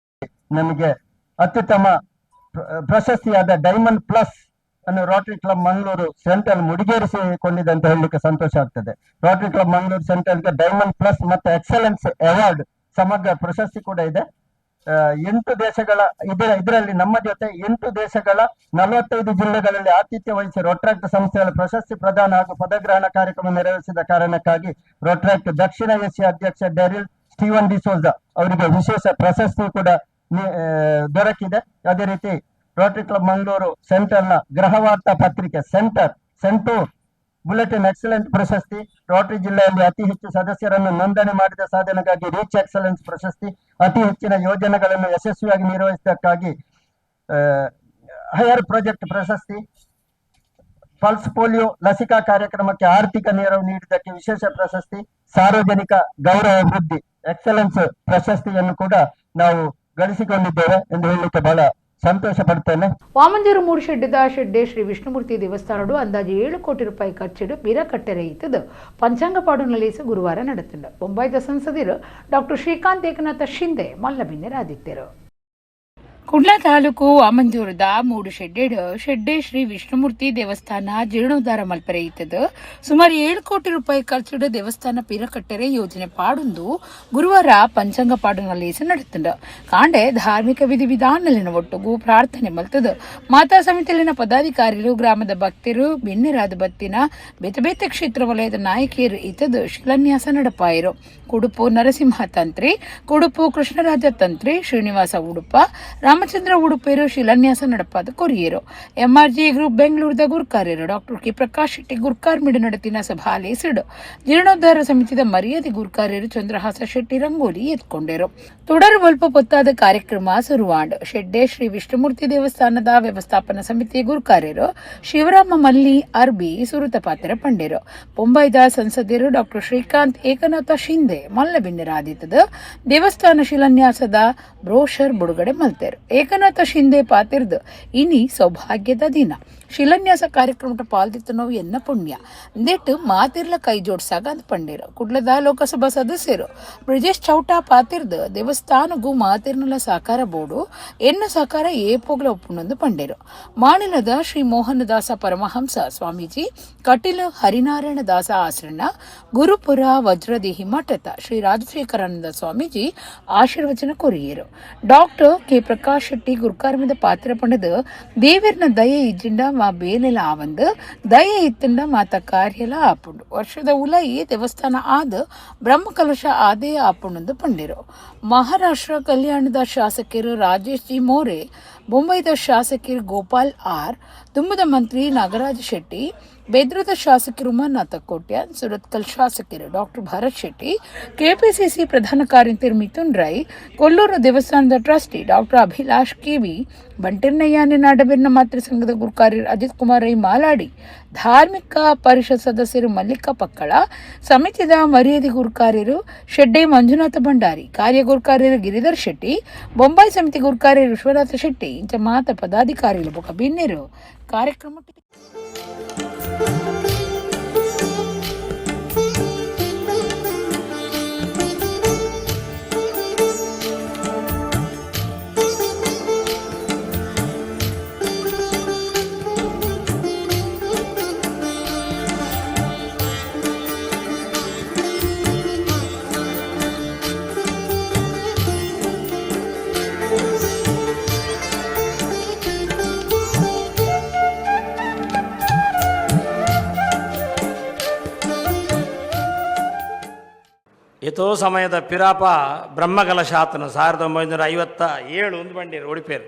Speaker 16: ನಮಗೆ ಅತ್ಯುತ್ತಮ ಪ್ರಶಸ್ತಿಯಾದ ಡೈಮಂಡ್ ಪ್ಲಸ್ ಅನ್ನು Rotary club Mangaluru central ಮುಡಿಗೇರಿಸಿಕೊಂಡಿದೆ ಅಂತ ಹೇಳಲಿಕ್ಕೆ ಸಂತೋಷ ಆಗ್ತದೆ. ರೋಟರಿ ಕ್ಲಬ್ ಮಂಗಳೂರು ಸೆಂಟ್ರಲ್ಗೆ ಡೈಮಂಡ್ ಪ್ಲಸ್ ಮತ್ತು ಎಕ್ಸಲೆನ್ಸ್ ಅವಾರ್ಡ್ ಸಮಗ್ರ ಪ್ರಶಸ್ತಿ ಕೂಡ ಇದೆ. 8 ದೇಶಗಳ ಇದರಲ್ಲಿ ನಮ್ಮ ಜೊತೆ 8 ದೇಶಗಳ 45 ಜಿಲ್ಲೆಗಳಲ್ಲಿ ಆತಿಥ್ಯ ವಹಿಸಿ ರೋಟ್ರಾಕ್ಟ್ ಸಂಸ್ಥೆಗಳ ಪ್ರಶಸ್ತಿ ಪ್ರದಾನ ಹಾಗೂ ಪದಗ್ರಹಣ ಕಾರ್ಯಕ್ರಮ ನೆರವೇರಿಸಿದ ಕಾರಣಕ್ಕಾಗಿ ರೋಟ್ರಾಕ್ಟ್ ದಕ್ಷಿಣ ಏಷ್ಯಾ ಅಧ್ಯಕ್ಷ ಡೆರಿಲ್ ಸ್ಟೀವನ್ ಡಿಸೋಜಾ ಅವರಿಗೆ ವಿಶೇಷ ಪ್ರಶಸ್ತಿ ಕೂಡ ದೊರಕಿದೆ. ಅದೇ ರೀತಿ ರೋಟರಿ ಕ್ಲಬ್ ಮಂಗಳೂರು ಸೆಂಟ್ರಲ್ನ ಗೃಹವಾರ್ತಾ ಪತ್ರಿಕೆ ಸೆಂಟರ್ ಸೆಂಟೂರ್ ಬುಲೆಟಿನ್ ಎಕ್ಸಲೆಂಟ್ ಪ್ರಶಸ್ತಿ, ರೋಟರಿ ಜಿಲ್ಲೆಯಲ್ಲಿ ಅತಿ ಹೆಚ್ಚು ಸದಸ್ಯರನ್ನು ನೋಂದಣಿ ಮಾಡಿದ ಸಾಧನೆಗಾಗಿ ರೀಚ್ ಎಕ್ಸಲೆನ್ಸ್ ಪ್ರಶಸ್ತಿ, ಅತಿ ಹೆಚ್ಚಿನ ಯೋಜನೆಗಳನ್ನು ಯಶಸ್ವಿಯಾಗಿ ನಿರ್ವಹಿಸಿದ್ದಕ್ಕಾಗಿ ಹೈಯರ್ ಪ್ರಾಜೆಕ್ಟ್ ಪ್ರಶಸ್ತಿ, ಪಲ್ಸ್ ಪೋಲಿಯೋ ಲಸಿಕಾ ಕಾರ್ಯಕ್ರಮಕ್ಕೆ ಆರ್ಥಿಕ ನೆರವು ನೀಡಿದ್ದಕ್ಕೆ ವಿಶೇಷ ಪ್ರಶಸ್ತಿ, ಸಾರ್ವಜನಿಕ ಗೌರವ ವೃದ್ಧಿ ಎಕ್ಸಲೆನ್ಸ್ ಪ್ರಶಸ್ತಿಯನ್ನು ಕೂಡ ನಾವು ಗಳಿಸಿಕೊಂಡಿದ್ದೇವೆ ಎಂದು ಹೇಳಲಿಕ್ಕೆ ಬಹಳ ಸಂತೋಷ ಪಡ್ತೇನೆ.
Speaker 1: ವಾಮಂಜೂರು ಮೂಡುಶೆಡ್ಡಿದ ಶೆಡ್ಡೆ ಶ್ರೀ ವಿಷ್ಣುಮೂರ್ತಿ ದೇವಸ್ಥಾನಡು ಅಂದಾಜು 7 ಕೋಟಿ ರೂಪಾಯಿ ಖರ್ಚಿಡು ಬೀರ ಕಟ್ಟೆರೆ ಇತ್ತದು ಪಂಚಾಂಗ ಪಾಡುನಲೇಸು ಗುರುವಾರ ನಡೆತುಂಡು. ಬೊಂಬಾಯ್ದ ಸಂಸದರು ಡಾಕ್ಟರ್ ಶ್ರೀಕಾಂತ್ ಏಕನಾಥ ಶಿಂದೆ ಮಲ್ಲಬಿನ್ನೆರಾದಿತ್ಯರು. Kudla taluk ವಾಮಂಜೂರದ ಮೂಡುಶೆಡ್ಡೆಡ್ ಶೆಡ್ಡೆ ಶ್ರೀ ವಿಷ್ಣುಮೂರ್ತಿ ದೇವಸ್ಥಾನ ಜೀರ್ಣೋದ್ಧಾರ ಮಲ್ಪರೆ ಇತ್ತದು. ಸುಮಾರು 7 ಕೋಟಿ ರೂಪಾಯಿ ಖರ್ಚುಡು ದೇವಸ್ಥಾನ ಪೀರಕಟ್ಟೆರೆ ಯೋಜನೆ ಪಾಡುಂದು ಗುರುವಾರ ಪಂಚಾಂಗ ಪಾಡುನ ಲೇಸ ನಡೆತ್ತುಂಡು. ಕಾಂಡೆ ಧಾರ್ಮಿಕ ವಿಧಿವಿಧಾನಲಿನ ಒಟ್ಟುಗು ಪ್ರಾರ್ಥನೆ ಮಲ್ತದು. ಮಾತಾ ಸಮಿತಿಲಿನ ಪದಾಧಿಕಾರಿಗಳು, ಗ್ರಾಮದ ಭಕ್ತರು, ಬಿನ್ನೆರಾದ ಬತ್ತಿನ ಬೇತೆ ಬೇತೆ ಕ್ಷೇತ್ರ ವಲಯದ ನಾಯಕಿಯರು ಇತ್ತದು ಶಿಲಾನ್ಯಾಸ ನಡಪಾಯರು. ಕುಡುಪು ನರಸಿಂಹ ತಂತ್ರಿ, ಕುಡುಪು ಕೃಷ್ಣರಾಜ ತಂತ್ರಿ, ಶ್ರೀನಿವಾಸ ಉಡುಪ, ರಾಮಚಂದ್ರ ಉಡುಪೇರು ಶಿಲಾನ್ಯಾಸ ನಡಪಾದ ಕೊರಿಯರು. ಎಂಆರ್ಜಿ ಗ್ರೂಪ್ ಬೆಂಗಳೂರದ ಗುರ್ಕಾರ್ಯರು ಡಾಕ್ಟರ್ ಕೆ ಪ್ರಕಾಶ್ ಶೆಟ್ಟಿ ಗುರ್ಕಾರ್ ಮಿಡು ನಡೆತಿನ ಸಭಾ ಲೇಸಿಡು ಜೀರ್ಣೋದ್ಧಾರ ಸಮಿತಿದ ಮರ್ಯಾದೆ ಗುರ್ಕಾರ್ಯರು ಚಂದ್ರಹಾಸ ಶೆಟ್ಟಿ ರಂಗೋಲಿ ಎತ್ಕೊಂಡರು. തുടರ್ ಒಲ್ಪ ಪೊತ್ತಾದ ಕಾರ್ಯಕ್ರಮ ಸುರುವಾಂಡ್. ಶೆಡ್ಡೆ ಶ್ರೀ ವಿಷ್ಣುಮೂರ್ತಿ ದೇವಸ್ಥಾನದ ವ್ಯವಸ್ಥಾಪನಾ ಸಮಿತಿ ಗುರ್ಕಾರ್ಯರು ಶಿವರಾಮ ಮಲ್ಲಿ ಅರ್ಬಿ ಸುರುತ ಪಾತ್ರ ಪಂಡೆರು. ಬೊಂಬೈದ ಸಂಸದ್ಯರು ಡಾಕ್ಟರ್ ಶ್ರೀಕಾಂತ್ ಏಕನಾಥ ಶಿಂದೆ ಮಲ್ಲಬಿನ್ನರಾದಿತ್ತದ ದೇವಸ್ಥಾನ ಶಿಲಾನ್ಯಾಸದ ಬ್ರೋಷರ್ ಬಿಡುಗಡೆ ಮಲ್ತೇರು. ಏಕನಾಥ ಶಿಂದೆ ಪಾತಿರ್ದು ಇನಿ ಸೌಭಾಗ್ಯದ ದಿನ, ಶಿಲಾನ್ಯಾಸ ಕಾರ್ಯಕ್ರಮದ ಪಾಲ್ದಿತ್ತು ನೋವು ಎನ್ನ ಪುಣ್ಯ ಅಂದಿಟ್ಟು ಮಾತಿರ್ಲ ಕೈ ಜೋಡ್ಸಾಗ ಅಂತ ಪಂಡೇರು. ಕುಡ್ಲದ ಲೋಕಸಭಾ ಸದಸ್ಯರು ಬ್ರಿಜೇಶ್ ಚೌಟಾ ಪಾತಿರ್ದು ದೇವಸ್ಥಾನಗೂ ಮಾತಿರ್ನಲ ಸಹಕಾರ ಬೋರ್ಡು ಎನ್ನ ಸಹಕಾರ ಏಪೋಗ್ಲ ಒಪ್ಪುನೊಂದು ಪಂಡೇರು. ಮಾನಿಲದ ಶ್ರೀ ಮೋಹನದಾಸ ಪರಮಹಂಸ ಸ್ವಾಮೀಜಿ, ಕಟೀಲು ಹರಿನಾರಾಯಣ ದಾಸ ಆಶ್ರಣ, ಗುರುಪುರ ವಜ್ರದೇಹಿ ಮಠದ ಶ್ರೀ ರಾಜಶೇಖರಾನಂದ ಸ್ವಾಮೀಜಿ ಆಶೀರ್ವಚನ ಕೊರಿಯರು. ಡಾಕ್ಟರ್ ಕೆ ಪ್ರಕಾಶ್ ಶೆಟ್ಟಿ ಗುರ್ಕಾರ್ಮದ ಪಾತ್ರ ಪಂಡದು ದೇವಿರ್ನ ದಯೆ ಇಜ್ಜಿಂಡ ಮಾ ಬೇಲೆಲ ಆವಂದು, ದಯೆ ಇತ್ತಂಡ ಮಾತ ಕಾರ್ಯಲ ಆಪುಂಡು. ವರ್ಷದ ಉಲಯಿ ದೇವಸ್ಥಾನ ಆದ ಬ್ರಹ್ಮಕಲಶ ಆದೇ ಆಪುಂಡು ಪಂಡಿರು. ಮಹಾರಾಷ್ಟ್ರ ಕಲ್ಯಾಣದ ಶಾಸಕರು ರಾಜೇಶ್ ಜಿ ಮೋರೆ, ಬೊಂಬೈದ ಶಾಸಕರು ಗೋಪಾಲ್ ಆರ್, ತುಂಬದ ಮಂತ್ರಿ ನಾಗರಾಜ ಶೆಟ್ಟಿ, ಬೆದ್ರದ ಶಾಸಕರು ಉಮಾನಾಥ ಕೋಟ್ಯಾನ್, ಸುರತ್ಕಲ್ ಶಾಸಕರು ಡಾಕ್ಟರ್ ಭರತ್ ಶೆಟ್ಟಿ, ಕೆಪಿಸಿಸಿ ಪ್ರಧಾನ ಕಾರ್ಯದರ್ಶಿ ಮಿಥುನ್ ರೈ, ಕೊಲ್ಲೂರು ದೇವಸ್ಥಾನದ trustee doctor Abhilash KV, ಬಂಟಿರ್ನಯ್ಯಾನೆ ನಾಡಬಿರ್ನ ಮಾತೃ ಸಂಘದ ಗುರುಕಾರ್ಯರು ಅಜಿತ್ ಕುಮಾರ್ ರೈ ಮಾಲಾಡಿ, ಧಾರ್ಮಿಕ ಪರಿಷತ್ ಸದಸ್ಯರು ಮಲ್ಲಿಕಾ ಪಕ್ಕಳ, ಸಮಿತಿದ ಮರ್ಯಾದೆ ಗುರುಕಾರ್ಯರು ಶೆಡ್ಡೆ ಮಂಜುನಾಥ ಭಂಡಾರಿ, ಕಾರ್ಯ ಗುರುಕಾರ್ಯರು ಗಿರಿಧರ್ ಶೆಟ್ಟಿ, ಬೊಂಬಾಯಿ ಸಮಿತಿ ಗುರುಕಾರ್ಯರು ವಿಶ್ವನಾಥ ಶೆಟ್ಟಿ ಇಂಚ ಮಾತ ಪದಾಧಿಕಾರಿಗಳು ಬೊಕ ಬಿನ್ನೆರು ಕಾರ್ಯಕ್ರಮ.
Speaker 17: ಏತೋ ಸಮಯದ ಪಿರಾಪ ಬ್ರಹ್ಮಕಲಶಾತನ 1957 ಒಂದು ಬಂಡೀರು ಒಡಿಪೇರು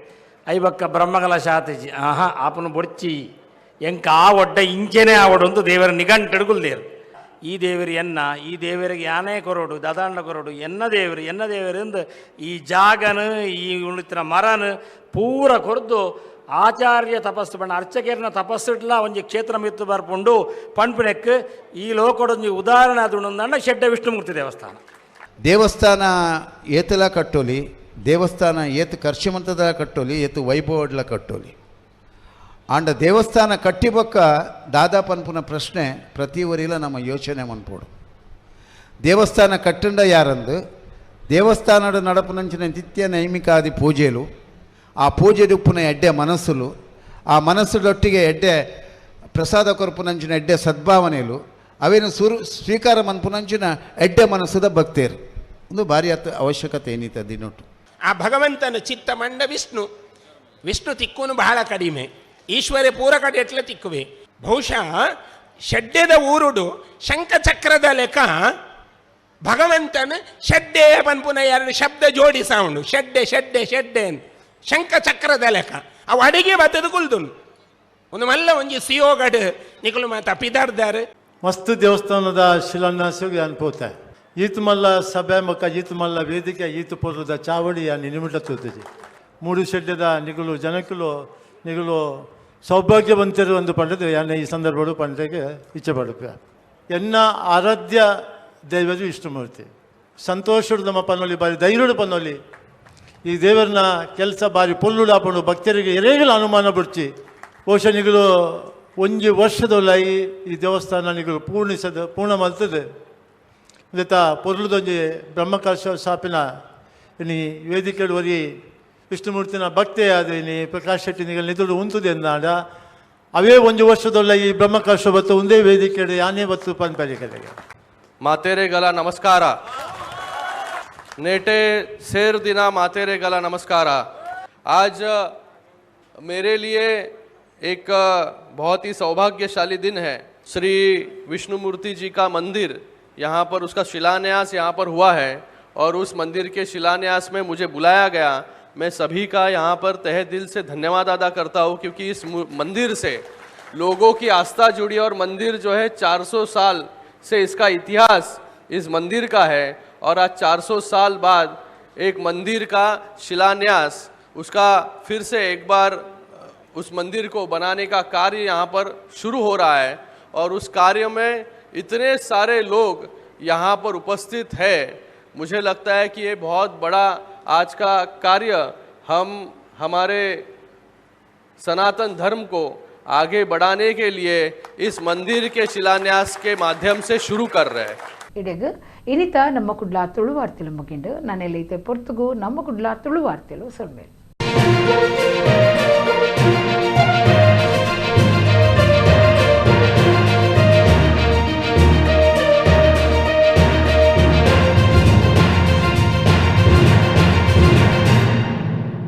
Speaker 17: ಐಬಕ್ಕ ಬ್ರಹ್ಮಕಲಶಾತಜಿ ಆಹಾ ಆಪನ ಬೊಡ್ಚಿ ಎಂಕ ಆ ಒಡ್ಡ ಇಂಚೆನೆ ಆ ಒಡೊಂದು ದೇವರ ನಿಘಂಟೆಡುಗುಲ್ದೇರು. ಈ ದೇವರು ಎನ್ನ, ಈ ದೇವರಿಗೆ ಯಾನೇ ಕೊರೋಡು ದದಾಂಡ ಕೊರೋಡು ಎನ್ನ ದೇವರು ಎನ್ನ ದೇವರೆಂದು ಈ ಜಾಗನು ಈ ಉಳಿತಿನ ಮರನು ಪೂರ ಕೊರ್ದು ಆಚಾರ್ಯ ತಪಸ್ಸು ಬಣ್ಣ ಅರ್ಚಕೇರ್ನ ತಪಸ್ಸಿಟ್ಲ ಒಂಜಿ ಕ್ಷೇತ್ರ ಮಿತ್ತು ಬರ್ಪುಂಡು ಪಣ್ಪಿನೆಕ್ ಈ ಲೋಕಡೊಂಜಿ ಉದಾಹರಣೆ ಅದು ಶೆಡ್ಡ ವಿಷ್ಣುಮೂರ್ತಿ ದೇವಸ್ಥಾನ.
Speaker 18: ದೇವಸ್ಥಾನ ಏತಲ ಕಟ್ಟೋಲಿ, ದೇವಸ್ಥಾನ ಏತು ಖರ್ಚುಮಂತದ ಕಟ್ಟೋಲಿ, ಏತು ವೈಭವಡ್ಲ ಕಟ್ಟೋಲಿ. ಆಂಡ ದೇವಸ್ಥಾನ ಕಟ್ಟಿಬೊಕ್ಕ ದಾದಾ ಪನ್ಪುನ ಪ್ರಶ್ನೆ ಪ್ರತಿ ವರಿಲ ನಮ್ಮ ಯೋಚನೆ ಮನ್ಪೋಡು. ದೇವಸ್ಥಾನ ಕಟ್ಟಂಡ ಯಾರಂದು ದೇವಸ್ಥಾನದ ನಡಪುನಂಚಿನ ನಿತ್ಯ ನೈಮಿಕಾದಿ ಪೂಜೆಲು, ಆ ಪೂಜೆ ಉಪ್ಪುನ ಎಡ್ಡೆ ಮನಸ್ಸುಲು, ಆ ಮನಸ್ಸುದೊಟ್ಟಿಗೆ ಎಡ್ಡೆ ಪ್ರಸಾದ ಕೊರಪುನಂಚಿನ ಎಡ್ಡೆ ಸದ್ಭಾವನೆಲು, ಅವೇನು ಸ್ವೀಕಾರ ಮನ್ಪುನಂಚಿನ ಎಡ್ಡೆ ಮನಸ್ಸುದ ಭಕ್ತೇರು ಒಂದು ಭಾರಿ ಅವಶ್ಯಕತೆ ಏನಿತ್ತು ದಿನೊಟ್ಟು.
Speaker 19: ಆ ಭಗವಂತನ ಚಿತ್ತ ಮಂಡ ವಿಷ್ಣು, ವಿಷ್ಣು ತಿಕ್ಕುನು ಬಹಳ ಕಡಿಮೆ, ಈಶ್ವರ ಪೂರ ಕಡೆ ಎಟ್ಲ ತಿಕ್ಕುವೆ. ಬಹುಶಃ ಶಡ್ಡೆದ ಊರುಡು ಶಂಖಚಕ್ರದ ಲೆಕ್ಕ ಭಗವಂತನ ಶಡ್ಡೆ ಪನ್ಪುನ ಎರಡು ಶಬ್ದ ಜೋಡಿಸಾವುಂಡು, ಶಡ್ಡೆ ಶಡ್ಡೆ ಶಡ್ಡೆ ಶಂಖಚಕ್ರದ ಲೆಕ್ಕ ಅವು ಅಡಿಗೆ ಬತ್ತದ ಕುಲ್ದುನು ಒಂದು ಮಲ್ಲ ಒಂಜಿ ಸಿಯೋಗಡ್ ನಿಕಲು ಮಾತ ಪಿದಾರ್ದಾರೆ.
Speaker 20: ಮಸ್ತ್ ದೇವಸ್ಥಾನದ ಶಿಲಾನ್ಯಾಸ ಅನ್ಪೋತೆ ಈತು ಮಲ್ಲ ಸಭೆ ಮಕ್ಕ ಈತು ಮಲ್ಲ ವೇದಿಕೆ ಈತು ಪೂರ್ವದ ಚಾವಡಿ ನಿಮಿಟ ತೂತಿಜಿ ಮೂಡು ಶೆಡ್ಡದ ನಿಗುಲು ಜನಕುಲು ನಿಗುಲು ಸೌಭಾಗ್ಯವಂತರು ಒಂದು ಪಂಡದು ಯಾನೆ ಈ ಸಂದರ್ಭಡು ಪಂಡಗೆ ಇಚ್ಛೆ ಪಡುತ್ತೆ. ಎನ್ನ ಆರಾಧ್ಯ ದೈವದು ವಿಷ್ಣುಮೂರ್ತಿ ಸಂತೋಷಡು ನಮ್ಮ ಪನ್ನೊಲಿ ಬಾರಿ ಧೈರ್ಯಡು ಪನ್ನೊಲಿ ಈ ದೇವರನ್ನ ಕೆಲಸ ಬಾರಿ ಪೊಲ್ಲುಡಾಪಂಡು ಭಕ್ತರಿಗೆ ಎರೇಗಲ ಅನುಮಾನ ಬಿಡ್ಚಿ ಬಹುಶಃ ನಿಗುಲು ಒಂಜಿ ವರ್ಷದೊಲೈ ಈ ದೇವಸ್ಥಾನ ನಿಗುಲು ಪೂರ್ಣಿಸದ ಪೂರ್ಣ ಮಲ್ತದೆ. ಇಂದೆತ ಪೊರ್ಲುದೊಂಜಿ ಬ್ರಹ್ಮಕಲಶ ಸ್ಥಾಪಿನ ಇನಿ ವೇದಿಕೆಡು ಒರಿ ವಿಷ್ಣುಮೂರ್ತಿನ ಭಕ್ತೆ ಆದಿನಿ ಪ್ರಕಾಶ್ ಶೆಟ್ಟಿ ನಿಗಲ್ ನಿದುಡು ಉಂತುದೆಂದಾಂಡ ಅವೇ ಒಂಜಿ ವರ್ಷದೊಲ್ಲ ಈ ಬ್ರಹ್ಮಕಲಶ ಬತ್ತು ಒಂದೇ ವೇದಿಕೆ ಯಾನೇ ಬತ್ತು ಪನ್ಪರಿಕೆಲೆಗೆ.
Speaker 7: ಮಾತೇರೆಗಲ ನಮಸ್ಕಾರ. नेटे शेर दिना मातेरे गला नमस्कार। आज मेरे लिए एक बहुत ही सौभाग्यशाली दिन है। श्री विष्णुमूर्ति जी का मंदिर यहाँ पर, उसका शिलान्यास यहाँ पर हुआ है और उस मंदिर के शिलान्यास में मुझे बुलाया गया। मैं सभी का यहाँ पर तहे दिल से धन्यवाद अदा करता हूँ, क्योंकि इस मंदिर से लोगों की आस्था जुड़ी और मंदिर जो है 400 साल से इसका इतिहास इस मंदिर का है और आज 400 साल बाद एक मंदिर का शिलान्यास, उसका फिर से एक बार उस मंदिर को बनाने का कार्य यहाँ पर शुरू हो रहा है और उस कार्य में इतने सारे लोग यहाँ पर उपस्थित है। मुझे लगता है कि ये बहुत बड़ा आज का कार्य हम हमारे सनातन धर्म को आगे बढ़ाने के लिए इस मंदिर के शिलान्यास के माध्यम से शुरू कर रहे हैं।
Speaker 1: ಇಡೆಗ್ ಇನಿತ ನಮ್ಮ ಕುಡ್ಲ ತುಳುವಾರ್ತೆಲು ಮುಗಿಂಡು. ನನ್ನೆಲ್ಲೈತೆ ಪೊರ್ತುಗು ನಮ್ಮ ಕುಡ್ಲ ತುಳುವಾರ್ತೆಲು ಸೊಲ್ಮೇಲ್.